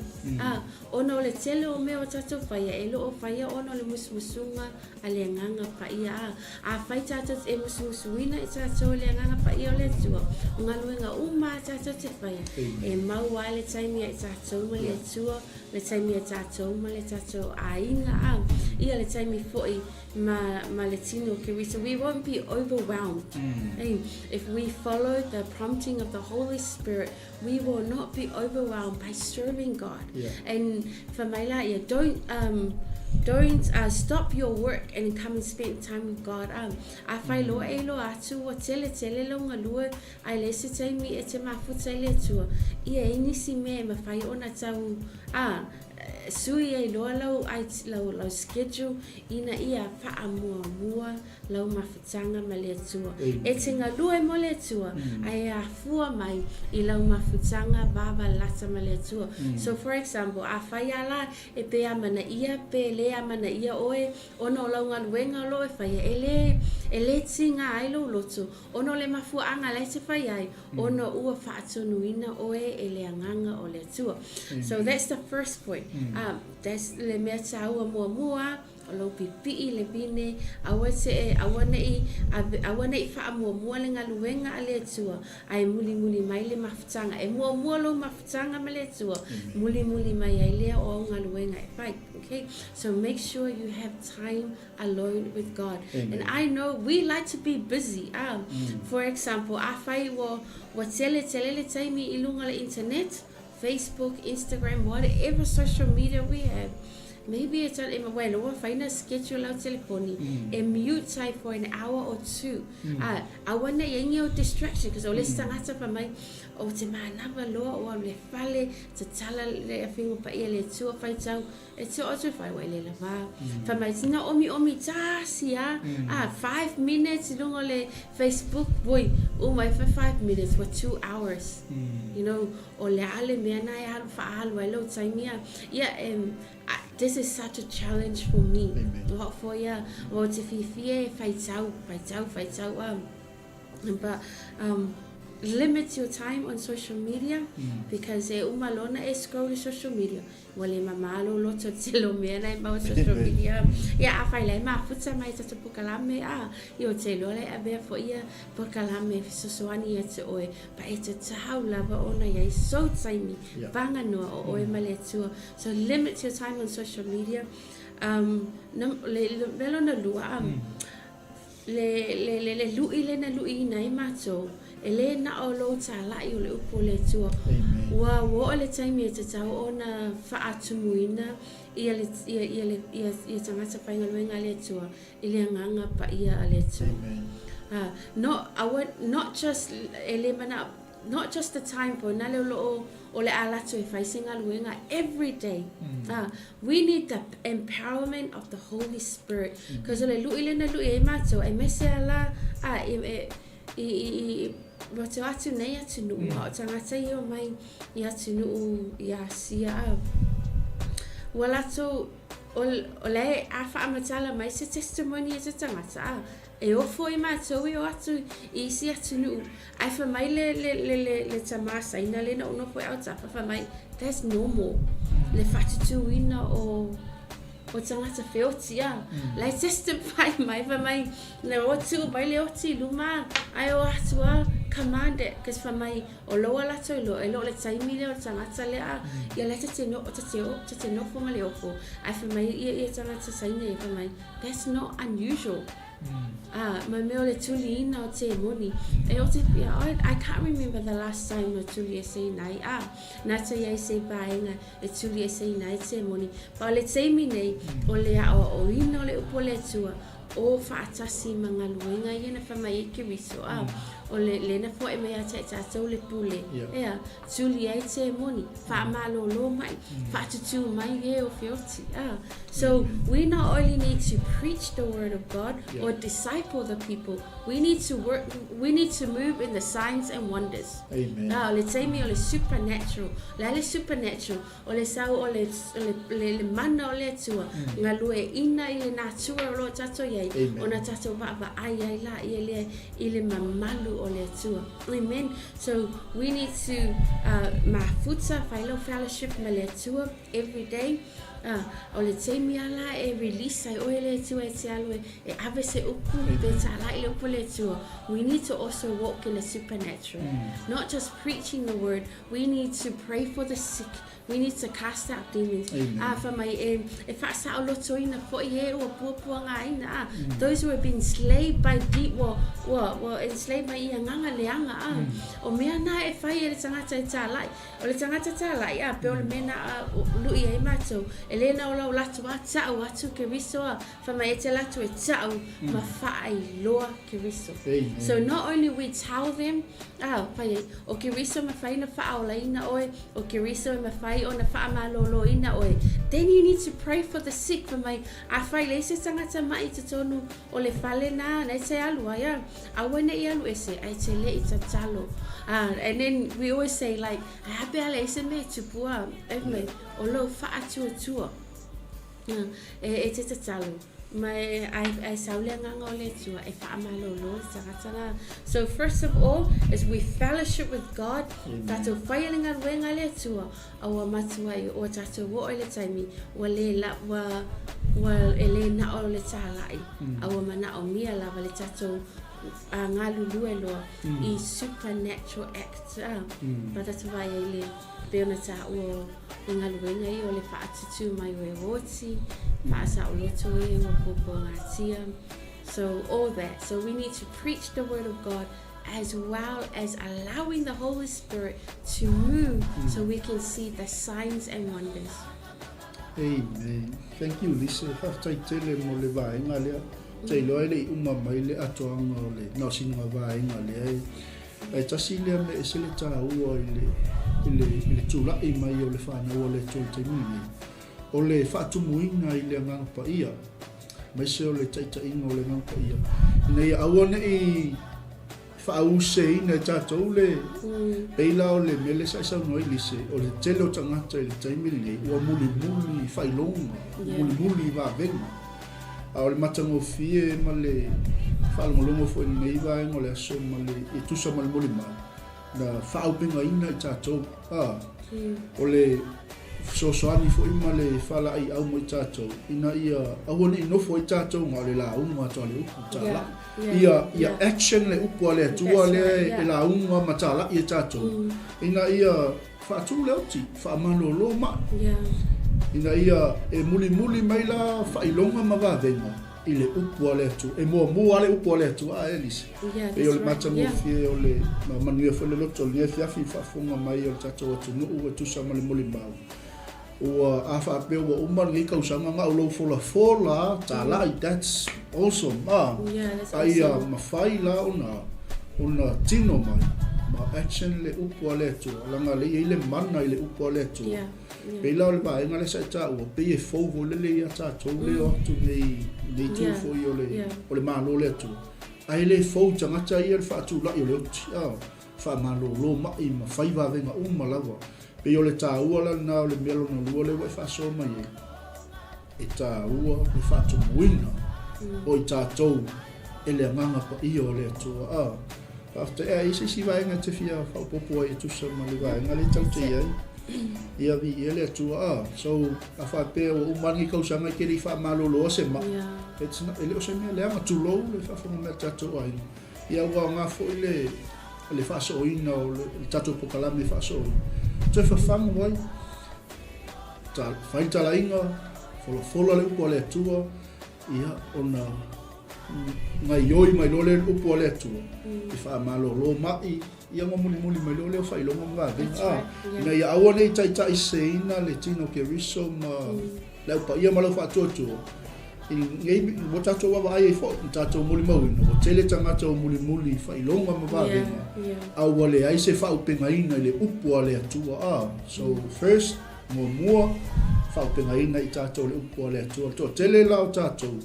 A, ona o le tele o mea ua tatou faia, e le o faia ona o le musumusuga a le Agaga Paia. A, afai tatou e musumusuina i tatou e le Agaga Paia o le Atua, o galuega uma a tatou te faia, e mau ai le taimi ia i tatou ma le Atua, le taimi a tatou ma le tatou aiga a. ia le taimi foi ma, ma le tino o Keriso. We won't be overwhelmed. Mm. If we follow the prompting of the Holy Spirit, we will not be overwhelmed by serving God. Yeah. And for my life, don't um, don't uh, stop your work and come and spend time with God. Um, a whai loa e loa atu ua tele tele lau galue ae leai se taimi e te mafuta i le Atua. Ia e nisi mea e mafai ona tau a sui ai loa lau, lau, lau schedule ina ia faamuamua lau mafutaga ma le Atua. E te galue mo le Atua, ae e afua mai i lau mafutaga vavalata ma le Atua. So for example, afai a la e pe amanaia pe le amanaia oe ona o lau galuega o lo o e faia, e le, e le tiga ai lou loto, ona o le mafuaaga la e te fai ai, ona ua faatonuina oe e le Agaga o le Atua. So that's the first point. Um, that's le mea taua muamua, o lou pipii le vine, aua te e, aua nei, aua nei faamuamua le galuega a le Atua, ae mulimuli mai le mafutaga. E muamua lou mafutaga ma le Atua, mulimuli mai ai lea o au galuega e fai. Okay? So make sure you have time alone with God. Amen. And I know we like to be busy. Um, mm. For example, afai ua, ua tele tele le taimi i lunga le internet, Facebook, Instagram, whatever social media we have, maybe it's on ema well ua fai na schedule au telefoni mm. e mute ai for an hour or two. Mm. Ah, aua nei e ingi o distraction because o le mm. tagata fa mai o te manava loa o au le fale tatala le afingo pa ia le tua faitau E te o atu whai wai le lava. Mm. Whai mai tina omi omi tasi a. Mm. Ah, 5 minutes i lunga le Facebook, boy, uma for 5 minutes for 2 hours. Mm. You know, o le ale mea na e alu whaalu ai lau taimi a. Yeah, um, I, this is such a challenge for me. Amen. O for ia, o te whiwhia e whaitau, whaitau, whaitau. Um, but um, limit your time on social media mm. because e uma lona e scroll social media Ua le mamā lou loto tele o mea na e maua social media. Ia, afai la e mafuta mai tatou polokalame, a, ia ou te iloa la e avea foi ia polokalame e fesoasoani ia te oe, but e tatau lava ona i ai sou taimi paganoa o oe ma le Atua. So limit your time on social media. Um, na, le, le mea lona lua, um, Le, le, le, le luʻi lea na luʻiina ai matou, e lē na o lou tālaʻi o le upu o le Atua. Ua, ua oo le taimi e tatau ona faatumuina ia le, ia, ia le, ia, ia tagata faigaluega a le Atua i le agaga paia a le Atua. Uh, not, aua, not just, e lē manao, not just the time po na le o loo o le a latou e fai se galuega every day. Mm. Uh, we need the empowerment of the Holy Spirit. Because mm. o le lui le na lui e matou, e mese ala, a, e, e, i, i, i, roto atu nei atunuu, mm. a o tagata i o mai i atunuu i Asia, a, ua latou, o, o le a faamatala mai se testimony e te tagata, a, E ofo i matou e o atu i isi atunuu, ae fai mai le, le, le, le, le tamā Saina lea na ou nofo i autafa, fai mai, that's normal, le faatutūina o, o tagata feoti, a. Mm. La e testify mai, fai mai, na o tuu mai le oti i luma, ae o atu a, command it, cause fai mai, o loa latou iloa, e le o le taimi lea o le tagata lea, mm. ia la e ta te, no, ta te, ta te nofo ma le ofo, ae fai mai ia, ia tagata Saina ia, fai mai, That's not unusual. Ah, ma mea o le tuliina o te moni. E o te pia, I, I can't remember the last time na tuli e sei nai. Ah, na te iai sei vaenga e tuli e sei nai te moni. Pa o le taimi nei, o le aoaoina o le upu o le Atua, o faatasi ma galuega ia na whamai e Keriso. Ah, o le, le na foe mai a te tātou le pule. Yeah. Ea, tuli ai te moni, whaamalōlō mai, whaatutū mai e o whioti. Ah, So we not only need to preach the word of God yeah. or disciple the people, we need to work, we need to move in the signs and wonders. Amen. Ah, o le taimi o le supernatural. Le le supernatural, o le sau o le, le, le, le mana o le Atua, mm. ngā lue ina i le natura o lo tatou iai, o na tatou vaavaai ai la i le, i le mamalu upu o le Atua. Amen. So we need to mafuta, fai lau fellowship ma le Atua every day. O le taimi a la e release ai oe le Atua e te alu e, e ave se upu pe tāla'i le upu a le Atua. We need to also walk in the supernatural. Not just preaching the word, we need to pray for the sick. We need to cast out demons. Amen. Ā, wha mai e, e whaasaolotoina fo'i e ua puapuangāina, ā, those who have been slaved by de, ua, ua, ua enslaved mai i agaga leaga, ā, o mea nā e whai e le tagata e tāla'i. O le tagata tāla'i, ā, pea o le mea nā a, lu'i ai mātou, e le na o lau latou, ā, ta'u atu Keriso, ā, wha mai e te latou e ta'u ma whaailoa Keriso. Amen. So not only we tell them, ā, whai ai, o Keriso mawhai na whaaolaina oe, o Keriso e mawhai ona whaamalōlōina oe. Then you need to pray for the sick, wha mai, a whai lei se tangata mai i totonu o le fale nā, nei te alu ai, ā, aua nei alu ese, ai te le i tatalo. Ā, and then we always say like, ai a pea lei se mea tupu, ā, e mai, o lou whaatuatua. E te tatalo, ma e, ai, ai sau le agaga o le Atua e faamalōlō le tagata la. So first of all is we fellowship with God, tatou whai le galuega a le Atua, a ua matua i o tatou oo i le taimi, ua le la, ua, ua e le na o le tāla'i, a ua manaomia lava le tatou a galulue loa i supernatural act, a, ma tatou vaai ai le, pei ona tāua o I galuega ia o le whaatutū mai o e oti, whaasaoloto e ua puapuangatia. So all that. So we need to preach the word of God as well as allowing the Holy Spirit to move so we can see the signs and wonders. Amen. Thank you Lisa. Faafetai tele mo le vaega lea. Te iloa e le i uma mai le atoaga o le na o sina vaega lea e Ae tasi lea mea ese le tāua i le, i le, i le tula'i mai o le whānau o le Atua i le taimi lenei, o le faatumuina i le Agaga Paia, aemaise o le taitaiga o le Agaga Paia, ina ia aua ne'i faauseina e tātou le, pei la o le mea lea sa e saunoa ai Lise, o le tele o tagata i le taimi lenei ua mulimuli i faailoga, mulimuli i vavega. A o le matagofie ma le faalogologo foi i lenei vaega o le aso ma le e tusa ma le molimau, na faaaupegaina i tatou, a, o le fesoasoani foi ma le faalaeiau mo i tatou, ina ia aua ne i nofo ai tatou na o le lauga atu a le upu tala'i. Ia, ia action le upu a le Atua lea e lauga ma tala'i e tatou, ina ia Faatū le oti, faamalōlō maʻi. Ina ia e mulimuli mai la faailoga ma vavega i le upu a le Atua. E muamua lava le upu a le Atua, a Elise? Pei o le matagofie o le manuia foi le loto o lenei afiafi i le faafofoga mai o le tatou atunuu e tusa ma le molimau. Ua, a faapea ua uma lenei tausaga na o lou folafola talai, that's awesome, a, a ia mafai la ona, ona tino mai ma action le upu a le Atua, leaga lea e i ai le mana i le upu a le Atua. Pei la o le vaega lea sa e taua, pei e fou foi lele ia tatou lea o atu nei, nei itu foi o le, o le Malo o le Atua. Ae le fou i tagata ia le faatulai o le oti, a. Faamalōlō maʻi ma fai vavega uma lava. Pei o le tāua la lena o le mea lona lua lea ua e faasoa mai ai, e tāua le faatumuina o i tātou e le Agaga Paia o le Atua. A, faafetai. A e i ai se isi vaega e te fia faaopoopo ai e tusa ma le vaega lea e tatou te i ai? Ia viia le Atua. A, so, a faapea ua uma lenei tausaga e te le i faamalōlōa se maʻi, it's not, e le o se mea leaga, tulou le faafofoga mai a le tatou aiga. Ia ua aoga foi le le faasooina o le tatou pokalame faasooina. Toe fafagu ai, ta, fai le talaiga, folafola le upu a le Atua, ia ona gaioi mai loa lea le upu a le Atua, i faamalōlō maʻi, ia ma mulimuli mai loa lea o faailoga ma vavega. Ah, ina ia aua ne i taitaiseseina le tino Keriso ma le Au Paia ma lau faatuatua, i nei ua tatou vaavaai ai foi, na tatou molimauina, ua tele tagata ua mulimuli i faailoga ma vavega, a ua leai se faaupegaina i le upu a le Atua. Ah, so first, muamua, faaupegaina i tatou le upu a le Atua. Le toatele la o tatou,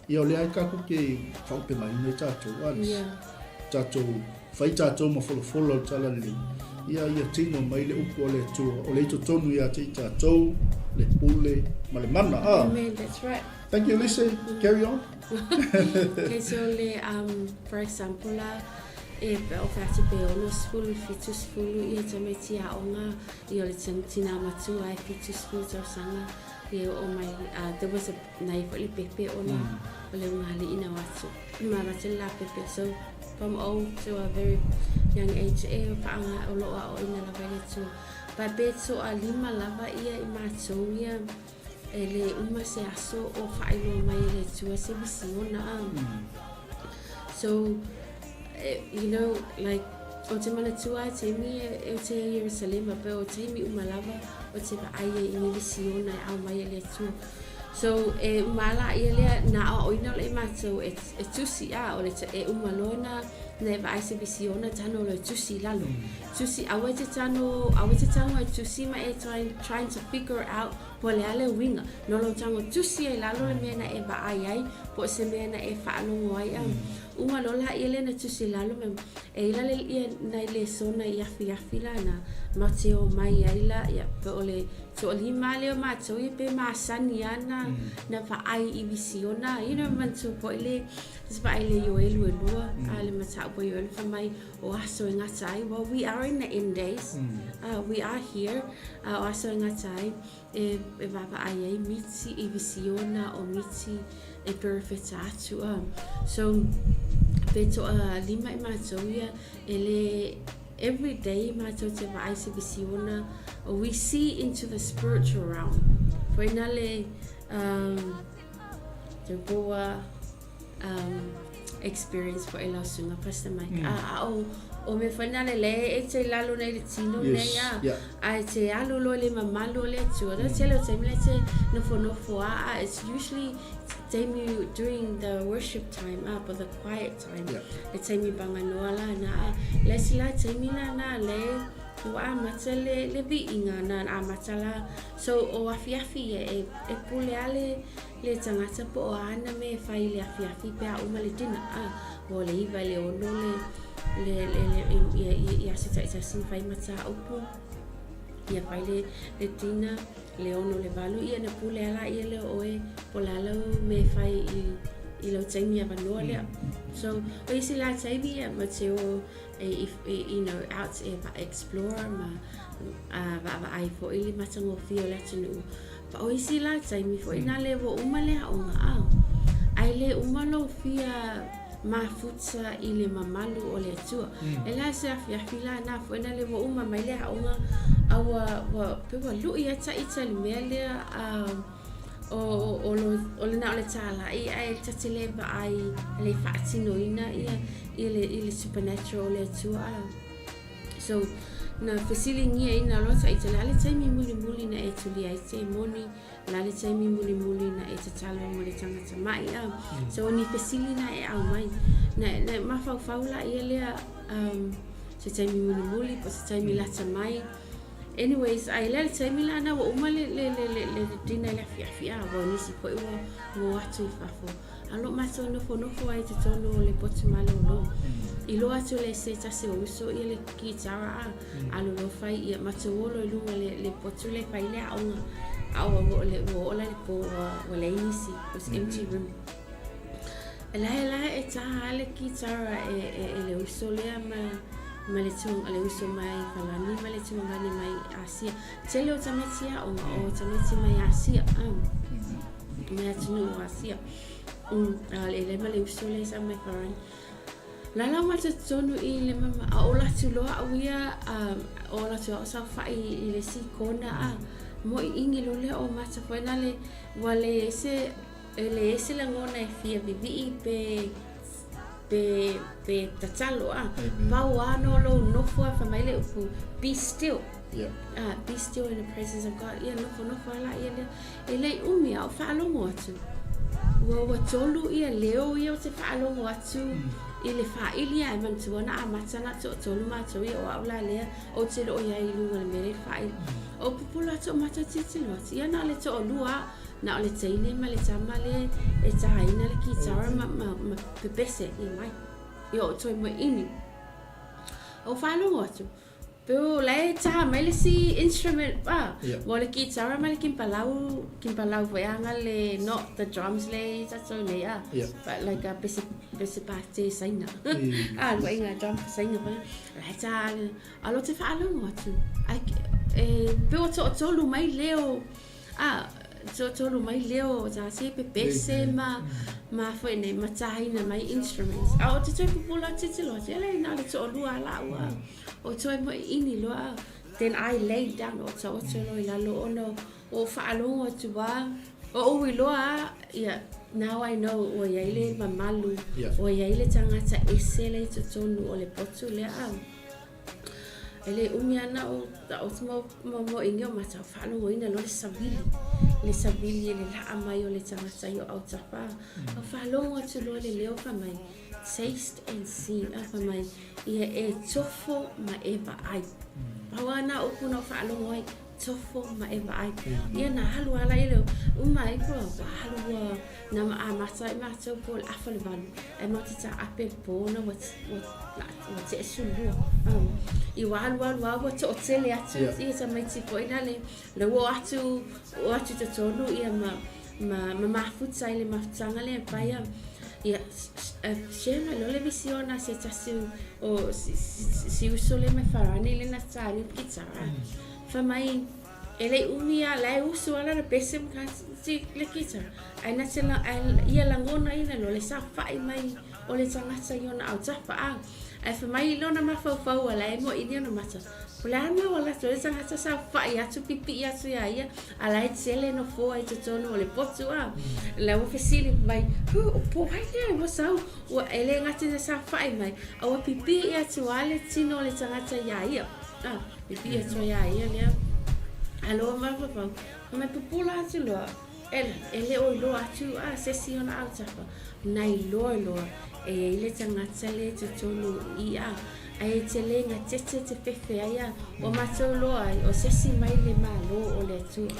ia o lea e tatou te faaupegaina i tatou, Alice. Tatou fai tatou ma folafola o le Talalelei, ia ia tino mai le upu a le Atua, o lea i totonu ia te i tatou le pule ma le mana. Ah. Amen, that's right. Thank you, Lise. Carry on. Okay, so le, for example la, e o fai atu pe 60 70 ia tamaiti aoga ia o le tinā matua e 70 tausaga ia oo mai there was a na i ai foi le pepe ona o le ugali'i na o atu ma avatu le la pepe so from old to a very young age e faaga o lo o aoaoina lava e le Atua but pe toalima lava ia i matou ia E le uma se aso o faailoa mai e le Atua se visiona a. So, you know, like, o te manatua e taimi e o te Ierusalema, pe o taimi uma lava o te vaai ai i ni visiona e aumai e le Atua. So, e uma ala ia lea, na aoaoina o le matou e, e tusi a, o le, e uma loa na, na e vaai se visiona, tano loa e tusi i lalo. Tusi, aua e te tano, aua e te tago e tusi ma e trying, trying to figure out po o le a le uiga. No lou tago tusi ai lalo le mea na e vaai ai, po o se mea na e faalogo ai. A uma loa la ia lea na tusi i lalo, ma e i la le ia nai lesona i afiafi la na matou te omai ai la, ia, po o le toalima lea o matou ia pe masani lava na, na vaai i visiona, you know, manatua foi le, se vaai le Ioelu e lua, a le mataupu a Ioelu fai mai, O aso e gata ai, well we are in the end days, we are here, o aso e gata ai, e, e vaavaai ai miti i visiona o miti e perefeta atu. So, pe toalima i matou ia, e le, every day matou te vaai se visiona, we see into the spiritual realm. Koina le, te boa, um, experience foi lau susuga Pastor Mike. A, a o, o mea foi nā le le e te lalo nei le tino yes. nei a. Yeah. A e te alu loa le mamalu o le Atua. Mm. Tele o taimi le te nofonofo a, a it's usually taimi during the worship time a, but the quiet time. Yeah. Le taimi paganoa la na a. Le isi la taimi la na le ua amata le, le viiga na amata la. So o afiafi ia e, e pule a le, Le tangata po o a ana mea e fai i le afiafi pe a uma le dinner, a, ua le iva i le ono le, le, le, le, i, i, i aso taitasi na fai mataupu, ia fai le, le dinner, le ono le valu, ia na pule a la ia lea o oe, po o le a lau mea e fai i, i lau taimi avanoa lea. So, o isi la taimi ia ma te o e, e, you know, out e explore ma a, vaavaai foi le matagofie o le atunuu. Pa o isi la taimi foi na le ua uma le aoga a, ae le uma lou fia mafuta i le mamalu o le Atua. E la se afiafi la na foi na le ua uma mai le aoga a ua, ua, pe ua lui a taita i le mea lea a, o, o, o, lo, o le na o le tāla'i ae ta te le vaai le faatinoina ia i le, i le supernatural o le Atua a. So, na fesiligiaina loa taita, le a le taimi mulimuli na e tuli ai te moni, le a le taimi mulimuli na e tatalo ai mo le tagata ma'i a. So, o ni fesili na e aumai. Na, na mafaufau la ia lea, um, se taimi mulimuli, po se taimi lata mai. Anyways, ae lea le taimi la na ua uma le, le, le, le, le, le dinner i le afiafi a, ua nisi foi ua, ua o atu i fafo. A o lo o matou nofonofo ai i totonu o le potu malolo. I loa atu le se tasi o uso ia le kitara a, alu loa fai ia matou olo i luga le, le potu le fai le aoga. A ua, ua, le, ua oo la i le po ua, ua leai nisi, it was empty room. E lae lae e tā a le kitara e, e, e le uso lea ma, ma le tuanga, le uso mai Palani ma le tuangani mai Asia. Tele o tamaiti aoga, o tamaiti mai Asia. Mai atunuu o Asia. A le le ma le uso le sa mai Farani. Lalau matou totonu i le mama, a ola atu loa au ia, ola atu au saofai i le isi kona a moi ingi loa lea o mata foi na le ua le ese e le ese lagona e fia vivii pe pe pe tatalo a pau a no lou nofo a fai mai le upu be still. Yeah. Be still in the presence of God. Ia nofo nofo ala ia lea. E lei umi a o faalogo atu. Ua ua tolu ia leo ia o te faalogo atu i le faaili ae manatua na amata na toatolu matou ia o au la lea ou te le o iai i luga o le mea lea i le faaili. O pupula atu o matou tilotilo atu ia na o le toalua na o le teine ma le tama lea e tāina le kitara ma, ma, ma pepese ia mai. Ia o toe moe ini. O faalogo atu. Peu la e tā mai le si instrument ah, mo le guitar ma le kimpalau, kimpalau foi anga le not the drums le tatou nei ah. But like a pese pese pate saina. Ah, lua inga drum saina pa. La e tā alo te whaalongo atu. Ai e peu to tolu mai leo ah to tolu mai leo tā se pepese ma ma foi nei ma tāina mai instruments. A o te toi pupula titilo atu ele na le to lua la ua. O toe mo ini loa, then I lay down o taoto loa i lalo ona o faalogo atu a o ou iloa ia now I know ua iai le mamalu ua iai le tagata ese le i totonu o le potu lea a e le umi ana o taoto ma ma moeina o matou faalogoina loa le savili le savili e le laa mai o le tagata i o autafa o faalogo atu loa le leo fai mai taste and see a fai mai Ia e tofo ma e vaai. Pau a nā upu na faalogo ai, tofo ma e vaai. Ia na alu ala i leo, uma ai kua, ua alu ua na ma amata ai mātou po le afa le valu. Ai matou te tā'ape le pō na ua, ua, ua te'e sulua. I ua alu alu a ua to'atele atu ia tamaiti foi na le, le ua o atu, o atu i totonu ia ma, ma, ma mafuta i le mafutaga lea e fai a ia share mai loa le visiona a se tasi o si, si, si uso lea mai Farani le na tāri kitara. Fai mai e le umi a la e usu ala na pese ma ka si le kitara. Ai na te la, ai, ia langona ina loa le safa'i mai o le tagata i ona autafa a. Ae fai mai i lona mafaufau a la e mo'i ona mata. O le a le mea ua latou ai tagata saofai atu pipii atu iā ia, a la e tele nofoa i totonu o le potu a. La ua fesili mai, Hu, o po ai lea ua sau, ua e le gata ina saofai mai, a ua pipii atu a le tino o le tagata iā ia. A, pipii atu ai iā ia lea. A loa mafaufau, fai mai pupula atu loa, Ela, e le o iloa atu a se isi ona autafa, na iloa loa e iai le tagata le totonu i a, ae e tele gatete te fefe ai a, ua matou loa ai o se isi mai le Malo o le Atua.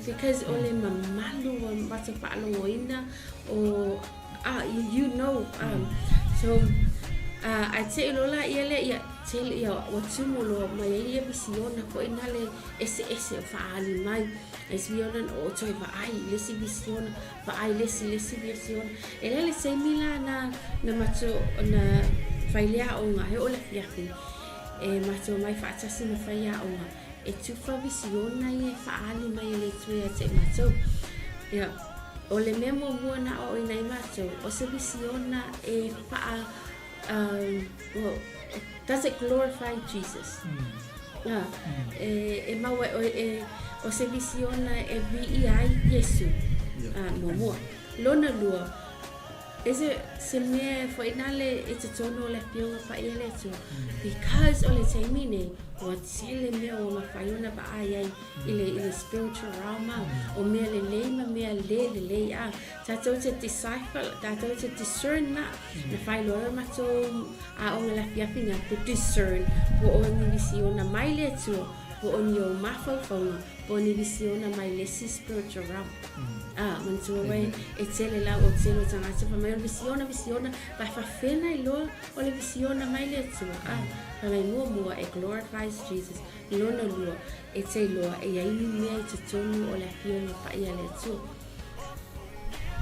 Because o le mamalu ua matou faalogoina o a you know so ae te iloa la ia lea ia tele ia ua tumu loa mai ai ia visiona foi na le eseese o faaali mai. Le isi visiona o toe vaai i le isi visiona, vaai le isi, le isi visiona. E lea le taimi la na, na matou, na fai le aoga, he oo le afiafi, e matou omai faatasi ma fai aoga, e tufa visiona ia e faaali mai e le Atua ia te i matou. Ia, o le mea muamua na aoaoina ai matou, o se visiona e faa, well, does it glorify Jesus? Mm. E, e mau e, e, o se visiona e viia ai Iesu. Yeah. Muamua. Lona lua, e se, se mea e foi nā le e totonu o le afioga paia le Atua. Because o le taimi nei, ua tele mea ua mafai ona vaai ai i le, i le spiritual realm a, o mea lelei ma mea le lelei a. Tatou te decipher, tatou te discern na, na whailoa e matou aoga le afiafi na to discern po o ni visiona mai le Atua, po o ni ou mafaufauga, po o ni visiona mai le isi spiritual realm. Ah, manatua oe e tele lau o tele o tagata fai mai o le visiona, visiona, pa faafena iloa o le visiona mai le Atua. Ah, fai mai muamua e glorifies Jesus. Lona lua, e te iloa e iai ni mea i totonu o le afioga paia a le Atua.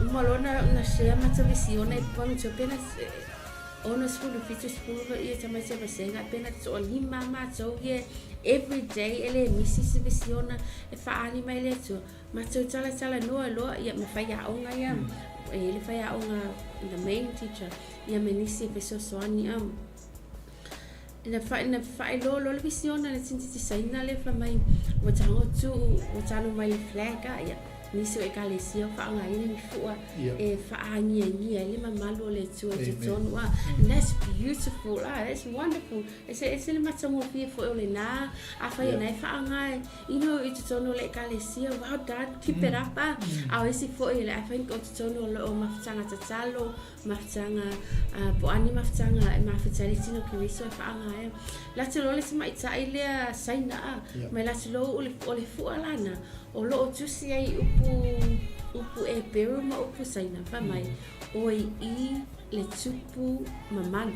Uma loa na, na share matou visiona e pau matou pena 60, 70 ia tamaiti a vasega pena toalima matou ia every day e le misi se visiona e faaali mai le Atua. Matou talatalanoa loa ia ma faiaoga ia, e iai le faiaoga the main teacher ia me nisi e fesoasoani a. Na wha, na whaeloa loa le visiona le tintiti saina lea fai mai ua tago tuu ua tano mai le flag a ia nisi o ekalesia o faaaogaina ni fua e faagiagia ai le mamalu o le Atua i totonu a. And that's beautiful a, that's wonderful. E se ese le matagofie foi o lena afai o na e faaaoga you know i totonu o le ekalesia, well done, keep it up a. A o isi foi le afai o totonu o le o mafutaga tatalo Mafutaga, po o a ni mafutaga e mafuta ai le tino Keriso e faaaoga ai. Latou loa le tamaitai lea Saina a, mai latou loa o le, o le fua lana, o lo o tusi ai upu, upu Eperu ma upu Saina, fai mai, oi i le tupu mamalu.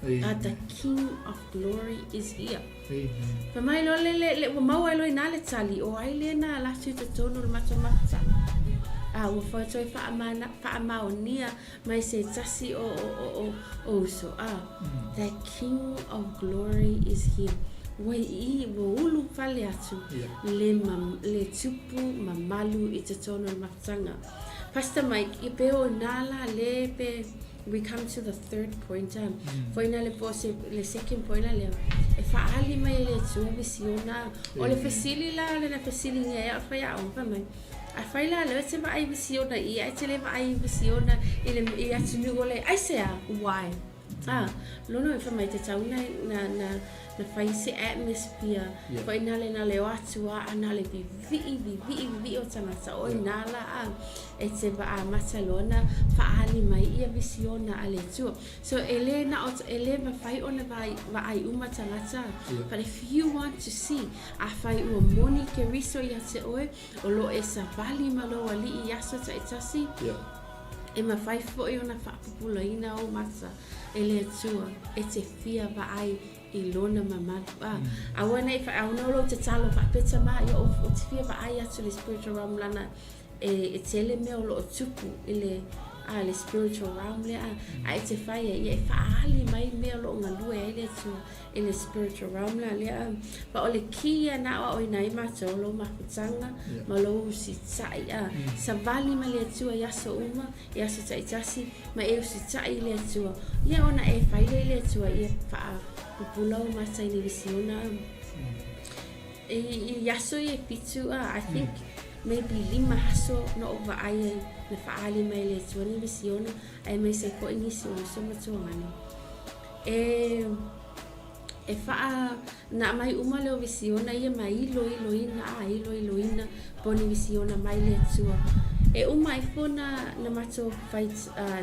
Ah, the King of Glory is here. Fai mai loa le, le, le, ua maua ai loa i ina le tali, o ai lea na ala atu i totonu o le matou mafutaga. A ua fai toe faamana, faamaonia mai se tasi o, o, o, o, o uso. A, the King of Glory is here. Ua i, ua ulu pale atu le, ma, le tupu mamalu i totonu o le mafutaga. Pastor Mike, i pe o ina la le pe We come to the third point a, foi na le po se le second point la lea, e faaali mai e le Atua visiona. O le fesili la le na fesiligia ai au fai aoga fai mai, afai la lea e te vaai visiona i ia, e te le vaai visiona i le i atunuu o le aisea? Why? A, lona uiga fai mai tatau na na na na fai se atmosphere yeah. foi na le na le o atu a na le vivii vivii vivii o tagata o ina la a e te amata loa na faaali mai ia visiona a le Atua. So e le na o e le mafai ona vaai vaai uma tagata yeah. But if you want to see, afai ua moni Keriso ia te oe, o lo e savali ma lou alii i aso taitasi, yeah. E mafai foi ona faapupulaina ou mata e le Atua e te fia vaai i lona mamalu. A, aua nei fa au no lou tatalo faapea tama ia ou te fia vaai atu le spiritual realm lana e, e tele mea o loo tupu i le a le spiritual realm lea a, a e te fai ai ia e faaali mai mea o loo galue ai le Atua i le spiritual realm la lea a. Ma o le key ia na aoaoina ai matou lou mafutaga ma lou usitai a, savali ma le Atua i aso uma i aso taitasi ma e usitai i le Atua ia ona e fai lea i le Atua ia faapupula ou mata i ni visiona a. I, i aso ia e fitu a, I think maybe lima aso na ou vaai ai na faaali mai e le Atua ni visiona aemaise ai foi nisi o uso ma tuagana. E, e faa, na aumai uma lea o visiona ia ma iloiloina a, iloiloina po o ni visiona mai le Atua. E uma ifo na, na matou fai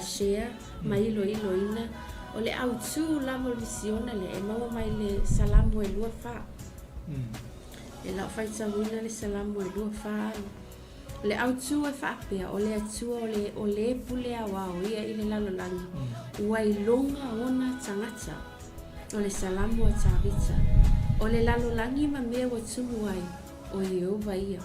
share ma iloiloina, o le autū lava o le visiona lea e maua mai le Salamo e 24. E lau faitauina le Salamo e 24. O le autū e faapea, o le Atua o le, o le pule aoao ia i le lalolagi, ua iloga ona tagata. O le Salamo a Tavita. O le lalolagi ma mea ua tumu ai, o Ieova ia.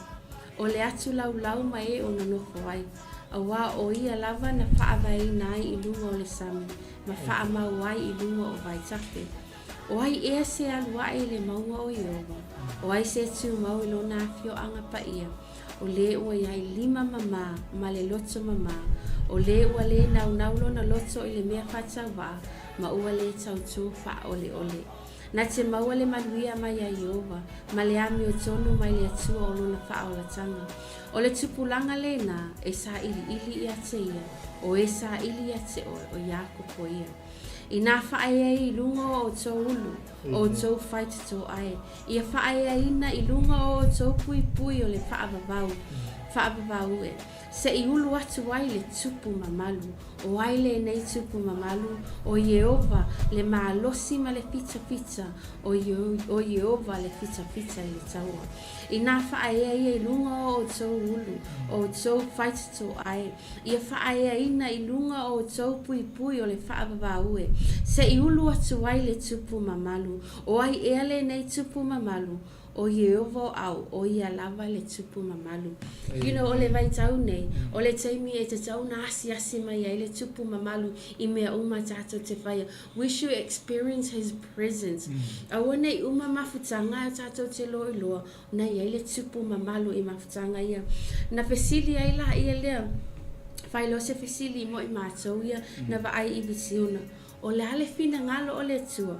O le atu laulau ma e o nonofo ai, auā o ia lava na faavaeina ai i luga o le sami, ma faamau ai i luga o vaitafe. O ai ea se alu aʻe i le mauga o Ieova? O ai se tumau i lona afioaga paia? O lē ua i ai lima mamā ma le loto mamā, o lē ua lē naunau lona loto i le mea faatauvaa, ma ua lē tautō faaʻoleʻole. Na te maua le manuia mai iā Ieova, ma le amiotonu mai le Atua o lona faaolataga. O le tupulaga lena e saʻiliʻili ia te ia, o e saʻili ia te oe, o Iakopo ia. Inā faaea ai i luga o outou ulu, o outou faitotoa e, ia faaeaina i luga o outou puipui o le faavavau, faavavau e, se i ulu atu ai le tupu mamalu. O ai lenei tupu mamalu? O Ieova, le malosi ma le fitafita, o Ieova le fitafita i le taua. Inā faaea ia i luga o outou ulu, o outou faitotoa e, ia faaeaina i luga o outou puipui o le faavavau e, se i ulu atu ai le tupu mamalu. O ai ea lenei tupu mamalu? O Ieova o au, o ia lava le tupu mamalu. You know, o le vaitau nei, o le taimi e tatau ona asiasi mai ai le tupu mamalu i mea uma tatou te faia. We should experience His presence. Aua nei uma mafutaga e tatou te loiloa, na i ai le tupu mamalu i mafutaga ia. Na fesili ai la ia lea, fai loa se fesili mo i matou ia, na vaai i visiona. O le a le finagalo o le Atua?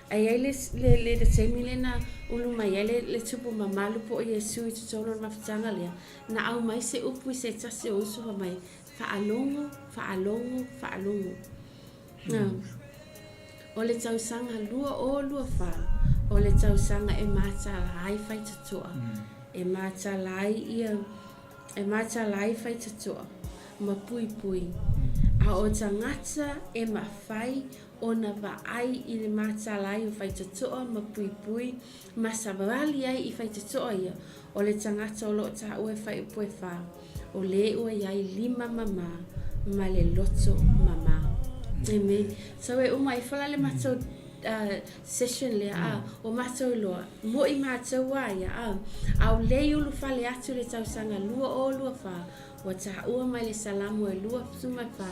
A i ai le, le, le, le taimi lea na ulu mai ai le, le tupu mamalu po o Iesu i totonu o le mafutaga lea, na aumai se upu i se tasi o uso fai mai, Faalogo, faalogo, faalogo. Na, o le tausaga 2024, o le tausaga e matala ai faitotoa, e matala ai ia, e matala ai faitotoa ma puipui. A o tagata e mafai ona vaai i le matala ai o faitotoa ma puipui ma savali ai i faitotoa ia, o le tagata o lo o taua e faiupu e fa, o lē ua i ai lima mamā ma le loto mamā. Amen. So e uma ihola le matou session lea a, ua matou iloa, mo'i matou a ia a, a o le i ulufale atu le tausaga 2024, ua taua mai le Salamo e 24,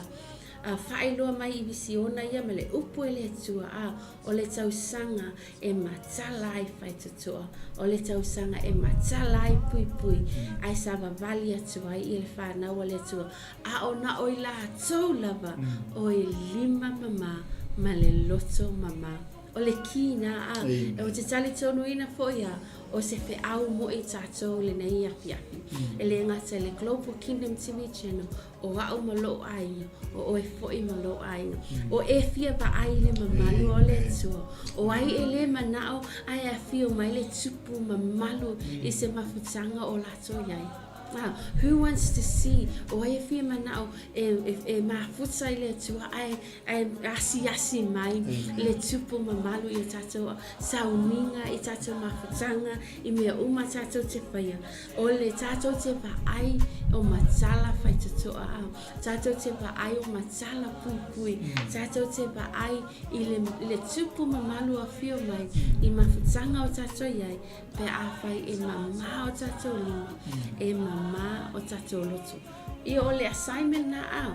a faailoa mai i visiona ia ma le upu e le Atua a, o le tausaga e matala ai faitotoa, o le tausaga e matala ai puipui, ae savavali atu ai ia le fanau a le Atua, a o na o i latou lava o e lima mamā ma le loto mamā. O le ki na a, ou te talitonuina foi a, o se feau mo'i tatou lenei afiafi. E le gata i le Global Kingdom TV Channel, o a'u ma lo'u aiga, o oe foi ma lou aiga. O e fia vaai i le mamalu o le Atua. O ai e le mana'o ae afio mai le Tupu mamalu i se mafutaga o latou i ai. Wow, who wants to see, o ai e fia mana'o e, e, e mafuta i le Atua ae, ae asiasi mai le Tupu mamalu i o tatou sauniga, i tatou mafutaga, i mea uma tatou te faia. O le tatou te vaai o matala faitotoa a, tatou te vaai o matala puipui, tatou te vaai i le, le Tupu mamalu afio mai i mafutaga o tatou i ai, Pe afai e mamā o tatou lima, e mamā o tatou loto. Ia o le assignment na a.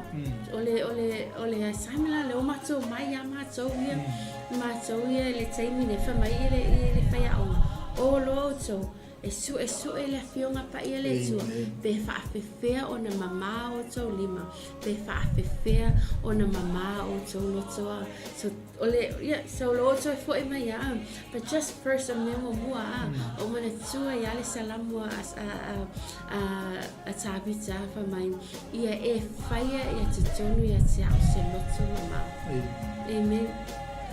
O le, o le, o le assignment la le o matou mai ia matou ia, matou ia i le taimi nei, fai mai i le, i le faiaoga, o loa outou, e suesue le Afioga Paia le Atua, pe faafefea ona mamā outou lima, pe faafefea ona mamā outou loto a. So, O le, ia, so lo outou e fo'i mai a, but just first, o le mea muamua a, o manatua ia le Salamo a, a, a, a, a Tavita, fai mai, ia e faia ia totonu ia te a'u se loto mamao. Amen.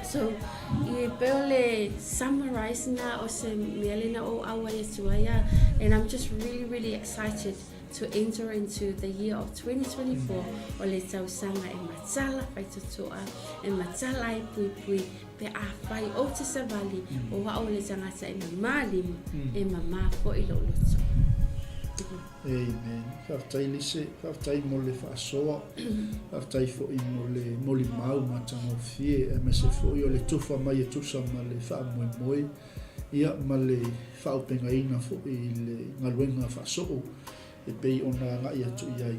So, i pei o le summarize na o se mea lena o auai atu ai a, and I'm just really, really excited to enter into the year of 2024 o le tausaga e matala faitotoa, e matala ai puipui pe afai ou te savali o a'u le tagata e mamā lima, e mamā fo'i lo'u loto. Amen. Faafetai Lise, faafetai mo le faasoa, faafetai foi mo le molimau matagofie aemaise foi o le tufa mai e tusa ma le faamoemoe ia ma le faaaupegaina foi i le galuega faasoo e pei ona agai atu i ai.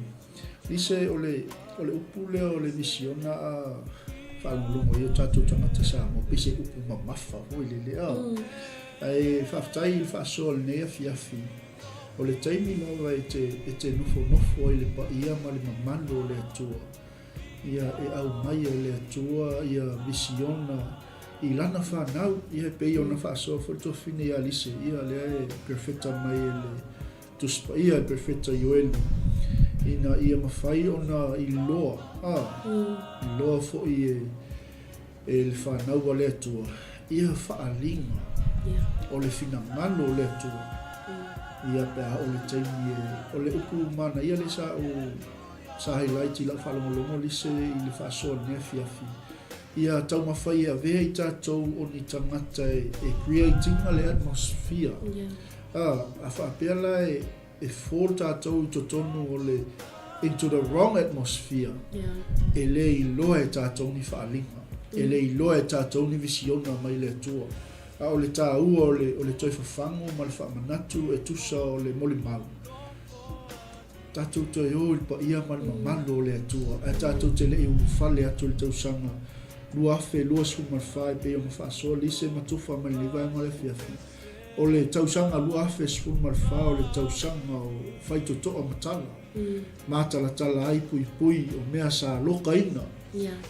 Lise, o le, o le upu lea o le misiona a faalogologo ai o tatou tagata Samoa, pei se upu mamafa foi lele a. Ae faafetai i le faasoa i lenei afiafi. O le taimi lava e te, e te nofonofo ai i le paia ma le mamalu o le Atua, ia e aumai e le Atua ia misiona i lana fanau, ia e pei ona faasoa foi le tuafafine ia Lise, ia lea e perofeta mai e le Tusi Paia e perofeta Ioelu, ina ia mafai ona iloa, a, iloa foi e, e le fanau a le Atua, ia faaaliga o le finagalo o le Atua, ia pe a oo le taimi e, o le upu manaia lea sa ou Sa highlight i lau faalogologo lise i le faasoa i lenei afiafi. Ia taumafai e avea i tatou o ni tagata e, e create ina le atmosphere. Yeah. A, a faapea la e, e fall tatou i totonu o le into the wrong atmosphere. Yeah. E le iloa e tatou ni faaaliga. E le iloa e tatou ni visiona mai le Atua. A o le taua o le, o le toe fafago ma le faamanatu e tusa o le molimau. Tatou toe o i le paia ma le mamalu o le Atua, ae tatou te le i ulufale atu i le tausaga 2024 e pei ona faasoa Lise ma Tufa mai lenei vaega o le afiafi. O le tausaga 2014 o le tausaga o faitotoa matala, matalatala ai puipui o mea sa lokaina,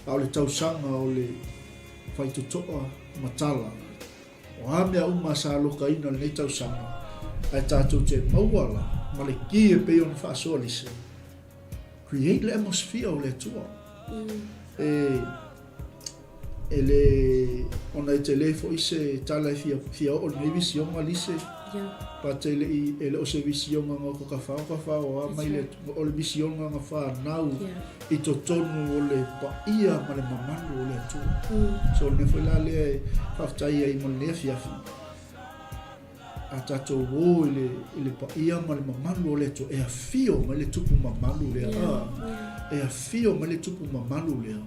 a o le tausaga o le faitotoa matala. O a mea uma sa alokaina i lenei tausaga, ae tatou te maua la ma le ki e pei ona faasoa lise, create le atmosphere o le Atua. E, e le, ona e tele foi se tala e fia, fia oo i lenei visioga lise, yeah. But e le, i, e le o se visioga nga ko ka whao ka whao a mai le, o le visioga nga whanau yeah. i totonu o le paia ma le mamalu o le Atua. So o le mea foi la lea e faafetai ai mo lenei afiafi, a tatou o i le, i le paia ma le mamalu o le Atua, e afio mai le tupu mamalu lea, yeah. A, e afio mai le tupu mamalu lea.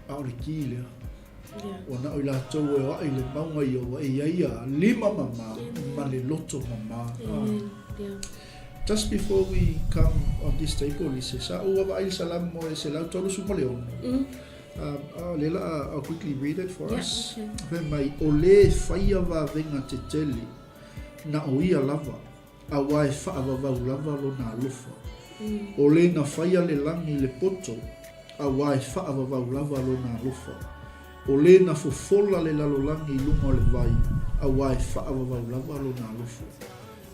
A o le ki lea. Ua na o i latou e oaʻi i le mauga ia ua e i ai ia lima mamā ma le loto mamā. Just before we come on this table, Lise, sa ou vaavaai i le Salamo e 136. O lea la I'll quickly read it for us. Fai mai, o lē e faia vavega tetele, na o ia lava, aua e faavavau lava lona alofa. O lē na faia le lagi i le poto, aua e faavavau lava lona alofa. O lē na fofola le lalolagi i luga o le vai, aua e faavavau lava lona alofa.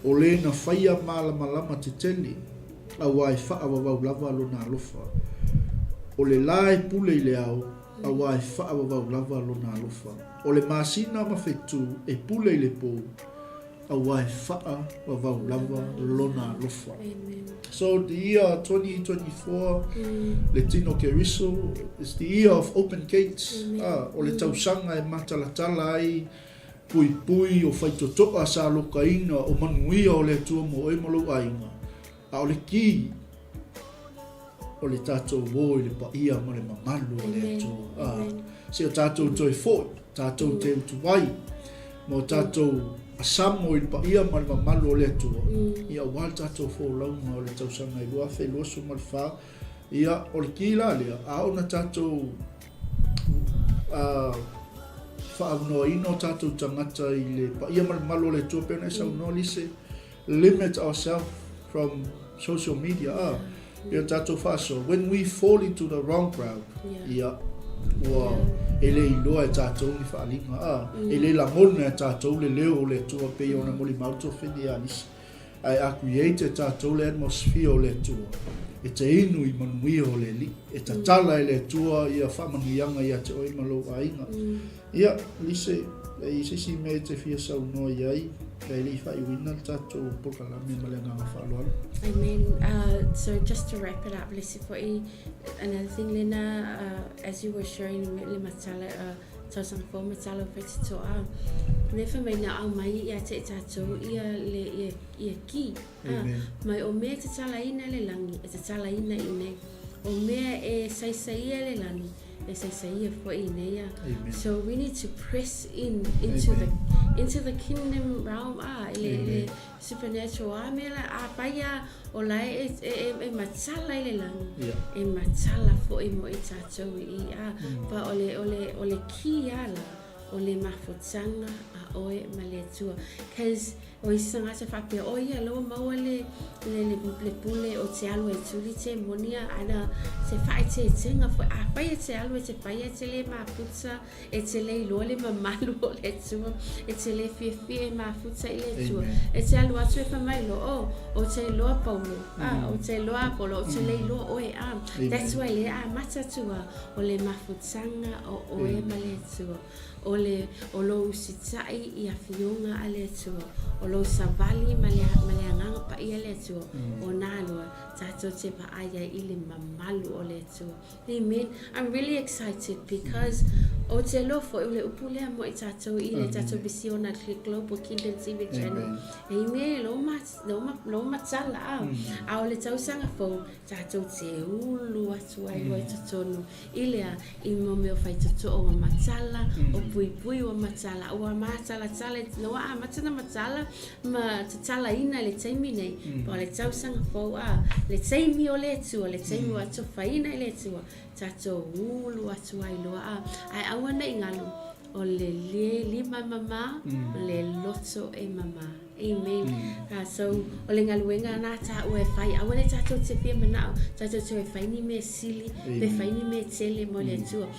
O lē na faia malamalama tetele, aua e faavavau lava lona alofa. O le la e pule i le ao, aua e faavavau lava lona alofa. O le masina ma fetu e pule i le pou, aua e faavavau lava lona alofa. So the year 2024, le tino Keriso, is the year of open gates. Ah, o le tausaga e matalatala ai puipui o faitotoa sa lokaina o manuia o le Atua mo oe ma lou aiga, a o le ki o le tatou ō i le paia ma le mamalu o le Atua. A, se o tatou toe foi, tatou te utu ai, ma o tatou asamo i le paia ma le mamalu o le Atua, ia aua le tatou folauga o le tausaga e 2024, ia, o le ki la lea, a oo na tatou faaaunoaina o tatou tagata i le paia ma le mamalu o le Atua pei ona e saunoa Lise, limit ourself from social media a pei ona tatou faasoa when we fall into the wrong crowd ia ua e le iloa e tatou ni faaaliga a e le lagona e tatou le leo o le Atua pei ona molimau tofeni ia Lise. Ae a create e tatou le atmosphere o le Atua, e te inu i manuia o le Alii, e tatala e le Atua ia faamanuiaga ia te oe ma lou aiga. Ia, Lise, e i ai se isi mea e te fia saunoa i ai, ae le i faaiuina le tatou polokalame ma le agaga faaaloalo? Amen. So just to wrap it up, le isi foi, another thing lena, as you were sharing le matala, Tausaga fou ma tala fai te toa. Me wha mai na au mai ia te tatou ia le ia, ia ki. Amen. Mai o mea te tala ina le langi, e te tala ina i nei. O mea e saisaia le lani, e saisaia foi i nei. Amen. So we need to press in into Amen. the into the kingdom realm ah, le, le supernatural ah, mea la a pai a O la e, e, e, e matala i le lani, yeah. e matala fo'i mo i tātou i a, mm. pa o le, o le, o le ki ala, o le mafutaga a oe ma le Atua. Cause o isi tagata faapea, o ia loa maua le, le, le, le pule o te alu e tuli te moni a ana se faaeteetega foi. Afai e te alu e te fai e te le mafuta, E te le iloa le mamalu o le Atua, e te le fiafia e mafuta i le Atua. E te alu atu e fai mai loa, oh, ou te iloa Paulo, ah, ou te iloa Apolo, ou te le iloa oe, ah. That's why le amata atu a, o le mafutaga o oe ma le Atua. O le, o lou usitai i afioga a le Atua, o lou savali ma le, ma le Agaga Paia le Atua, o nā loa, tatou te vaai ai i le mamalu o le Atua. Amen. I'm really excited because o te loa foi o le upu lea mo i tātou i le tātou misiona Global Kingdom TV channel. Amen. Lo ma, lo ma, lo matala a. A o le tausaga fou, tātou te ulu atu ai loa i totonu. I lea, i mo mea o whaitoto o wa matala, o puipui o wa matala, o wa mātalatala, loa a mata na matala, ma tatalaina i le taimi nei, mm. o le tausaga fou a, le taimi o le Atua, le taimi mm. o atofaina i le Atua, tatou ulu atu ai loa a, ae aua nei galu, o le le lima mama, mm. le loto e mama. Amen. Mm. So, o le galuega na tāua e whai, aua le tātou te fia manao, tātou te whai ni mea sili, pe whai ni mea tele mo le mm. Atua.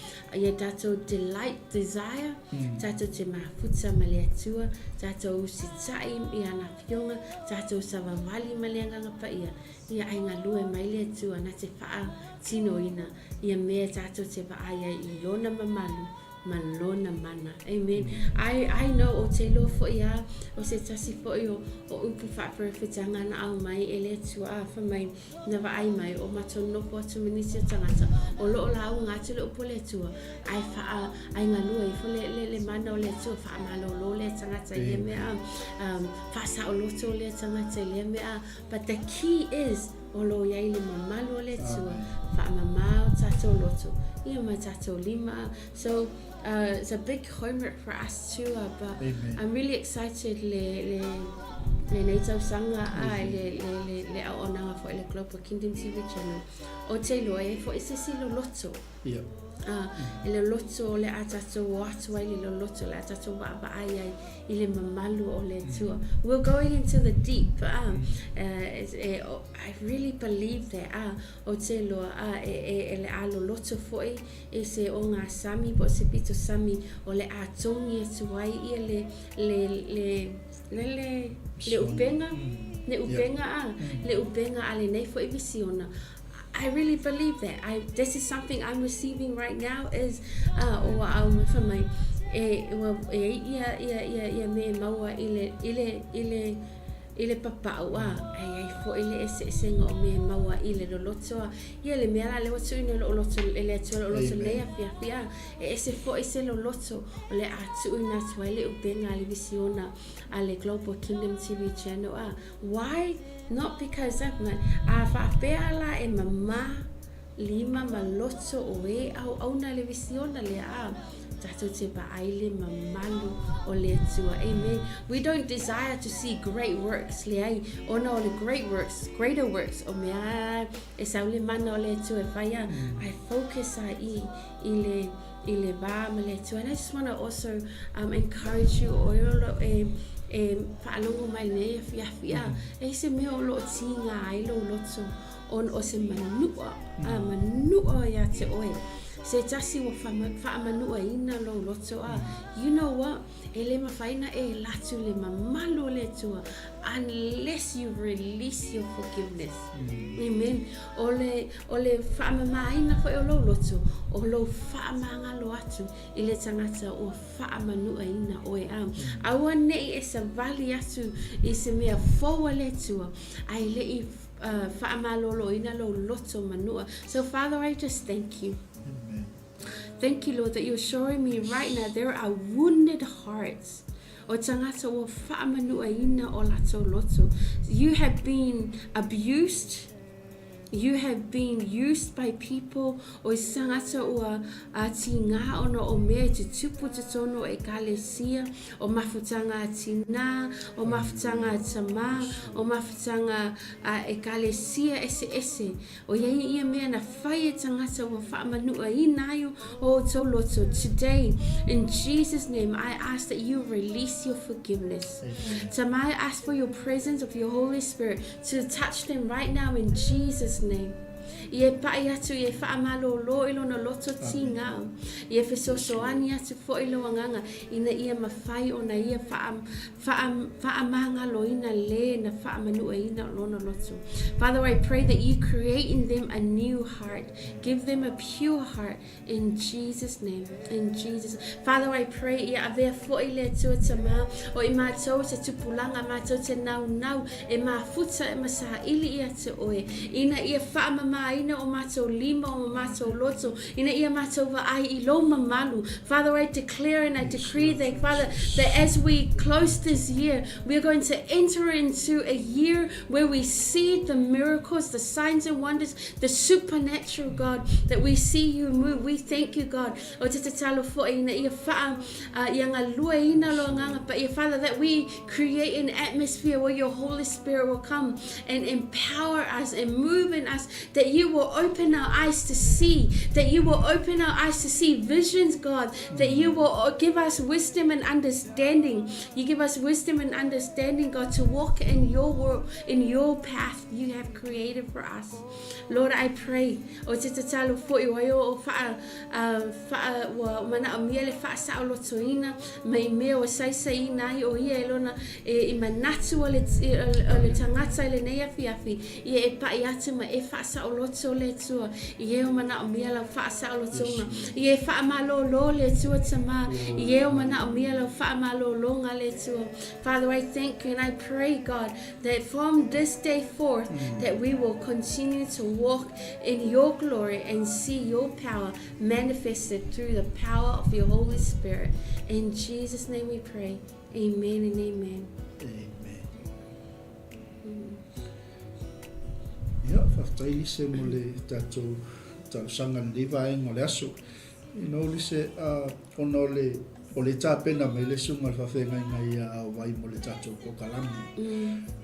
Ia tātou delight, desire, mm. tātou te mafuta ma le Atua, tātou usitai i ana whionga, tātou savavali ma le anganga paia, ia ai ngalue mai le Atua na te whaa tino ina, ia mea tātou te vaai ai i lona mamalu, ma lona mana. Amen. Mm. I, I know o te iloa foi a, o se tasi foi o, o upu whaaperefetanga na au mai e le Atua a wha mai, Na vaai mai o matou nofo atu ma nisi o tagata o lo o lauga atu le upu o le Atua, ae faa, ae galue ifo le, le, le mana o le Atua, faamalōlō lea tagata i lea mea, um, faasaoloto lea tagata i lea mea. But the key is, O lo o i ai le mamalu o le Atua, faamamā o tatou loto, ia ma tatou lima. So, uh, it's a big homework for us too, uh, but Amen. I'm really excited le, le, lenei tausaga a le, le, le, le auaunaga foi le Global Kingdom TV Channel. Ou te iloa e foi se isi loloto. Yeah. Uh, i le loto o le a tatou o atu ai le loloto o le a tatou vaavaai ai i le mamalu o le Atua. Mm. We're going into the deep. Uh, uh, e, oh, I really believe that. Uh, ou te iloa uh, e, e, e le a loloto foi i se o ngā sami po o se pito sami o le a tongi atu ai ia le, le, le, le, le, le upenga, mm. le upenga yeah. a, mm. le upenga a lenei foi visiona. I really believe that. I, this is something I'm receiving right now is uh, o au mai fa mai e ua e ia ia ia ia me maua i le i le i le i le papau a ai ai foi le eseesega o mea e maua i le loloto a ia le mea la lea ua tuuina i lou loto e le Atua lou loto nei afiafi a e ese foi se loloto o le a tuuina atu ai le upega a le visiona a le Global Kingdom TV Channel a why not because of my a faapea la e mamā lima ma loto o e auauna le visiona lea a tatou te vaai le mamalu o le Atua. Amen. We don't desire to see great works, leai, ona o le great works, greater works, o mea e sau le mana o le Atua e whai a, mm. I focus a i, i le, i le vā ma le Atua. And I just want to also um, encourage you o e, e, e whaalongo mai nei afiafi a, mm. e se mea o loo tīngā ai lou loto ona o se manua, a manua ia te oe. Se tasi ua faamanuaina lou loto, a you know what? E le mafai na e latu le mamalu o le Atua unless you release your forgiveness. Mm. Amen. O le, o le faamamaina foi o lou loto, o lou faamagalo atu i le tagata ua faamanuaina oe. A, mm. aua nei e savali atu i se mea fou a le Atua, ae le i uh, faamaloloina lou loto manua. So Father, I just thank you. Amen. Thank you, Lord, that you're showing me right now there are wounded hearts. O tagata ua faamanuaina o latou loto. You have been abused. You have been used by people. O i tagata ua a tīngā ona o mea e tutupu totonu o ekalesia, o mafutaga a tinā, o mafutaga a tamā, o mafutaga a ekalesia eseese. O iai ia mea na whai e tagata ua faamanuaina ai o outou loto. Today, in Jesus' name, I ask that you release your forgiveness. Tama, I ask for your presence of your Holy Spirit to touch them right now in Jesus' name. Ia e paʻi atu, ia e faamalōlō i lona loto tīgā. Ia e fesoasoani atu foi lou agaga ina ia mafai ona ia faa, faa, faamagaloina lē na faamanuaina o lona loto. Father, I pray that you create in them a new heart. Give them a pure heart in Jesus name. In Jesus. Father, I pray ia avea foi le Atua Tamā o i mātou te tupulaga, mātou te naunau e mafuta e masaili ia te oe. Ina ia faamamāina o mātou lima o mātou loto, ina ia mātou vaai i lou mamalu. Father, I declare and I decree that, Father, that as we close this year, we are going to enter into a year where we see the miracles, the signs and wonders, the supernatural, God, that we see you move. We thank you, God. O te tatalo foi ina ia whaa, uh, ia ngā lua ina lo nganga pa ia, Father, that we create an atmosphere where your Holy Spirit will come and empower us and move in us, that you will open our eyes to see, that you will open our eyes to see visions, God, that you will uh, give us wisdom and understanding. You give us wisdom and understanding, God, to walk in your world, in your path you have created for us. Lord, I pray, o te tatalo foi o ai o wha, uh, wha, ua manaomia le faasaolotoina mai mea ua saisaiina ai o ia e lona e, i manatu o le, o le tagata i lenei afiafi, ia e paʻi atu ma e faasaoloto le Atua i e o manaomia lau faasaolotoga, ia e faamalōlō le Atua Tamā i e o manaomia lau faamalōlōga le Atua. Father, I thank you and I pray, God, that from this day forth mm. that we will continue to walk in your glory and see your power manifested through the power of your Holy Spirit. In Jesus' name we pray. Amen and amen. Amen. Mm. Ia, Faafetai Lise mo le tatou talosaga i lenei vaega o le aso. You know Lise, ona o le o le tapena mai le susuga i le faafeagaiga ia Auai mo le tatou polokalame,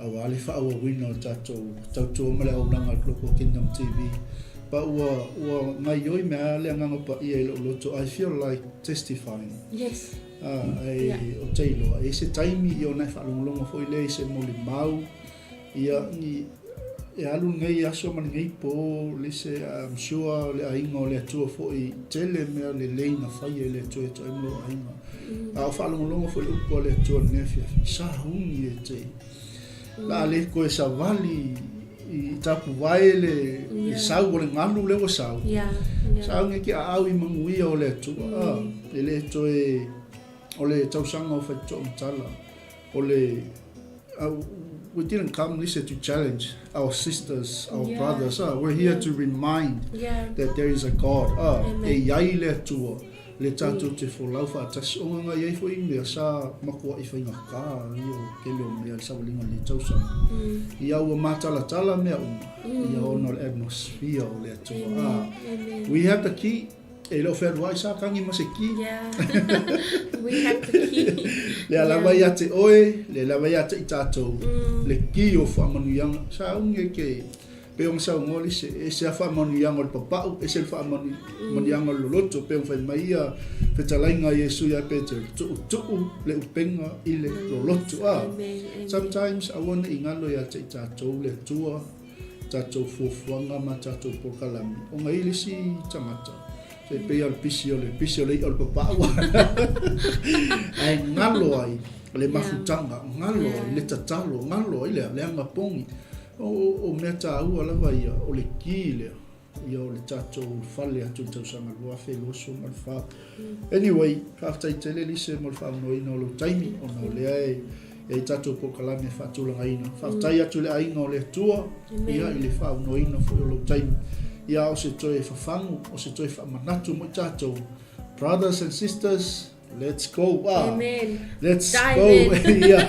aua le faaauauina o le tatou tautua ma le auaunaga a le Global Kingdom TV. But ua ua gaioi mea lava le Agaga Paia i lou loto, I feel like testifying. Yes. Ae yeah. Ou te iloa, e i ai se taimi ia ona e faalogologo foi lea i se molimau, ia ni e alu lenei aso ma lenei po, lise, I'm sure o le aiga o le Atua foi, tele mea lelei na faia e le Atua e toai ma lou aiga. A o faalogologo foi le upu a le Atua i lenei afiafi, sauni e te. La a le koe savali i tapuvae le, le sau o le galu lea ua sau. Sauni e ke aau i manuia o le Atua. E le toe o le tausaga o Faitotoa-matala, o le we didn't come listen to challenge our sisters, our brothers. We're here to remind that there is a God. E i ai le Atua, le tatou te folau faatasi. O ngā i ai foi mea sa makuaʻi faigata ia o tele o mea i le savaliga o lenei tausaga. Ia ua matalatala mea uma, ia ona o le atmosphere o le Atua. We have the key. E le o fealuai sa tagi ma se ki. Yeah. We have the key. Lea lava ia te oe, lea lava ia te i tātou, le ki o whaamanuianga. Sa ungi e ke, pe ona saunoa lise, e se a whaamanuianga o le papau, e se le whaamanuianga o le loloto, pe ona whai mai ia fetalaiga a Iesu ia Peteru, tu'utu'u le upenga i le loloto. Ah, sometimes aua ne i ngalo ia te i tātou le Atua, tatou fuafuaga ma tatou polokalame, ona i le isi tagata, se pei lava o le pisi o le pisi o le i'a o le papau ae galo ai le mafutaga, galo ai le tatalo, galo ai le le agapogi. O mea taua lava ia, o le ki lea, ia o le tatou fale atu i le tausaga 2024. Anyway, faafetai tele Lise mo le faaunoaina o lou taimi, ona o lea e i ai tatou polokalame e faatulagaina. Faafetai atu i le aiga o le Atua, ia, i le faaunoaina foi o lou taimi. Ia, o se toe fafagu, o se toe faamanatu mo i tatou, brothers and sisters, let's go. Ah, Amen. Let's Dive go. in. Ia.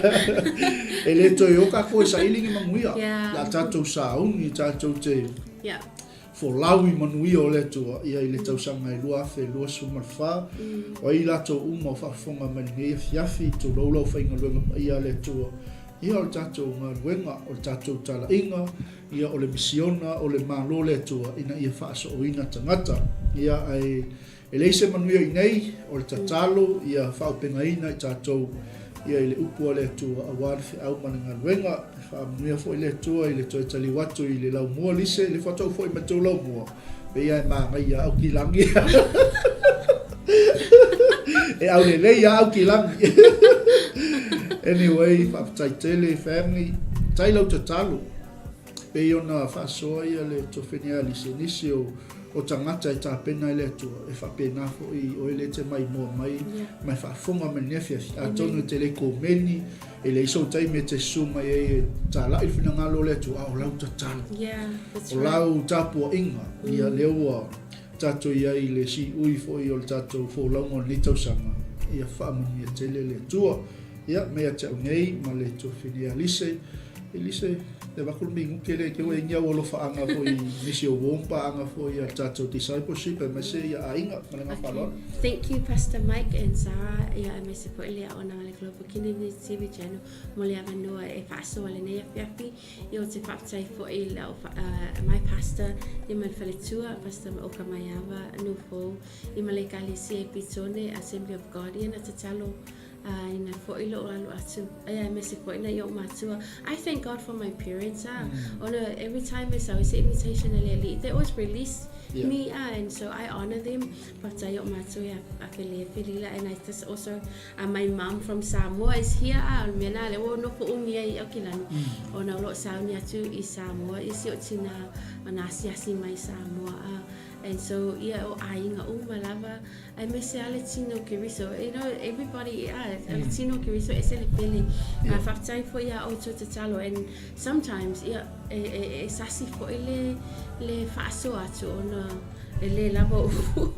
E le toe o kākou e saili ni manuia. Yeah. La tatou sauni, tatou te Yeah. Folau i manuia o le Atua ia i le tausaga e 2024, o ai latou uma o faafofoga mai lenei afiafi, tulou lau faigaluega paia a le Atua, ia o le tatou galuega, o le tatou talaiga, ia o le misiona, o le Malo o le Atua ina ia faasooina tagata. Ia ae E leai se manuia i nei, o le tatalo ia faaopegaina i tatou ia i le upu a le Atua aua le feau ma le galuega. E faamanuia foi le Atua i le toe taliu atu i le laumua lise, le faatoa ou foi mai tou laumua, pei a e magaia Aukilagi. E aulelei a Aukilagi. Anyway, faafetai tele family, tai lau tatalo. Pei ona faasoa ia le tofeni a Lise, nisi o o tagata e tapena e le Atua, e faapena foi oe lea e te maimoa mai ma e faafofoga mai i lenei afiafi. Atonu e te le komeni, e leai sou taimi e te susu mai ai e talai le finagalo o le Atua, a o lau tatalo, o lau tapuaiga, ia lea ua tatou i ai i le siui foi o le tatou folauga o lenei tausaga, ia faamanuia tele le Atua. Ia, me ia te au nei ma le tuafafine ia Lise, Elise, e avatu le minute lea i te oe, ni au alofaaga foi i nisi o uo ma paaga foi a le tatou discipleship aemaise ia aiga ma le agaga faaaloalo. Thank you Pastor Mike and Sarah ia aemaise foi le aonaga a le Global Kingdom News TV Channel mo le avanoa e faasoa lenei afiafi. Ia ou te faafetai foi i lau my pastor ia ma le faletua Pastor Maoka Maiava Nufou ia ma le ekalesia i Pitone Assembly of God ia na tatalo A ina foi lou alu atu, ia aemaise foi nai ou matua. I thank God for my parents ah. Ona every time e sau ai se invitation a le alii, they always release me ah, and so I honour them. Faafetai i ou matua ia Felea Felila and I just also my mum from Samoa is here ah, o le mea lena lea ua ou nofo umi ai i Aukilani, ona o lo o sauni atu i Samoa i si ou tina na asiasi mai i Samoa ah. And so ia o aiga uma lava Aemaise lava le tino Keriso. You know, everybody, ah, le tino Keriso ese le pele. Yeah. Faafetai foi iā outou tatalo and sometimes, ia, e, e, e sasi foi le, le faasoa atu ona E lē lava upu.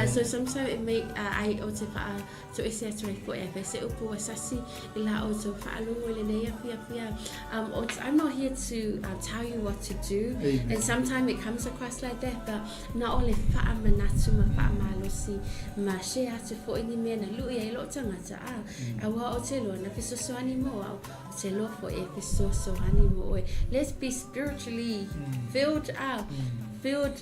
So sometimes it may, ai ou te whaa toese atu ai foʻi ai se upu ua sasi i la outou faalogo i lenei afiafi a. I'm not here to tell you what to do. Amen. And sometimes it comes across like that, but na o le faamanatu ma faamalosi ma share atu foʻi ni mea na luʻi ai loʻu tagata a. Auā ou te loa na fesoasoani mo au, ou te loa foʻi e fesoasoani mo oe. Let's be spiritually filled up. Filled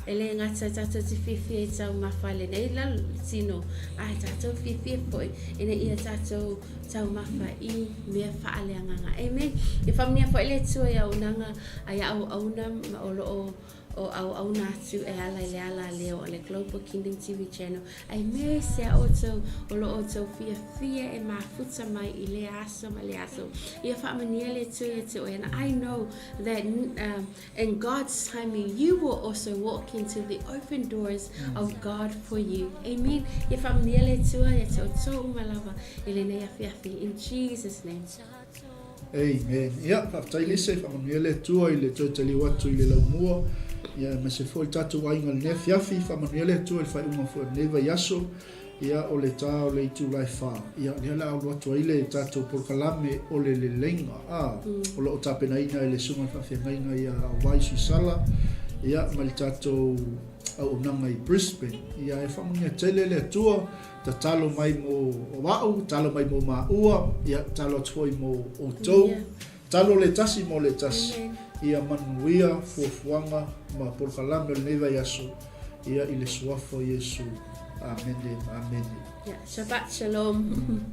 e lē gata tatou te fiafia i taumafa i lenei lalo tino, ae tatou fiafia foi ina ia tatou taumafa i mea faaleagaga. Amen. Ia faamanuia foi le Atua i auaunaga a ia auauna ma o lo o o auauna atu e ala i le ala leo o le Global Kingdom TV Channel. Aemaise a outou o lo outou fiafia e mafuta mai i lea aso ma lea aso. Ia faamanuia le Atua ia te oe. And I know that in God's timing you will also walk into the open doors of God for you. Amen. Ia faamanuia le Atua ia te outou uma lava i lenei afiafi. In Jesus name. Amen. Ia, faafetai Lisa, faamanuia le Atua i le toe taliu atu i le laumua. Ia, aemaise foi le tatou aiga i lenei afiafi, faamanuia le Atua i le faaiuga foi o lenei vaiaso. Ia, o le tā o le itula e whā. Ia, lea o le a ulu atu ai le tatou polokalame o le leleiga. A, o lo o tapenaina e le Susuga i le Faafeagaiga ia Auai Suisala, ia, ma le tatou auaunaga i Brisbane. Ia, e faamanuia tele le Atua. Tatalo mai mo au, tatalo mai mo māua, ia, tatalo atu foi mo outou. Tatalo le tasi mo le tasi. Ia manuia fuafuaga ma polokalame o lenei vaiaso, ia, i le Suafa o Iesu. Amene, amene. Yeah, Shabbat Shalom.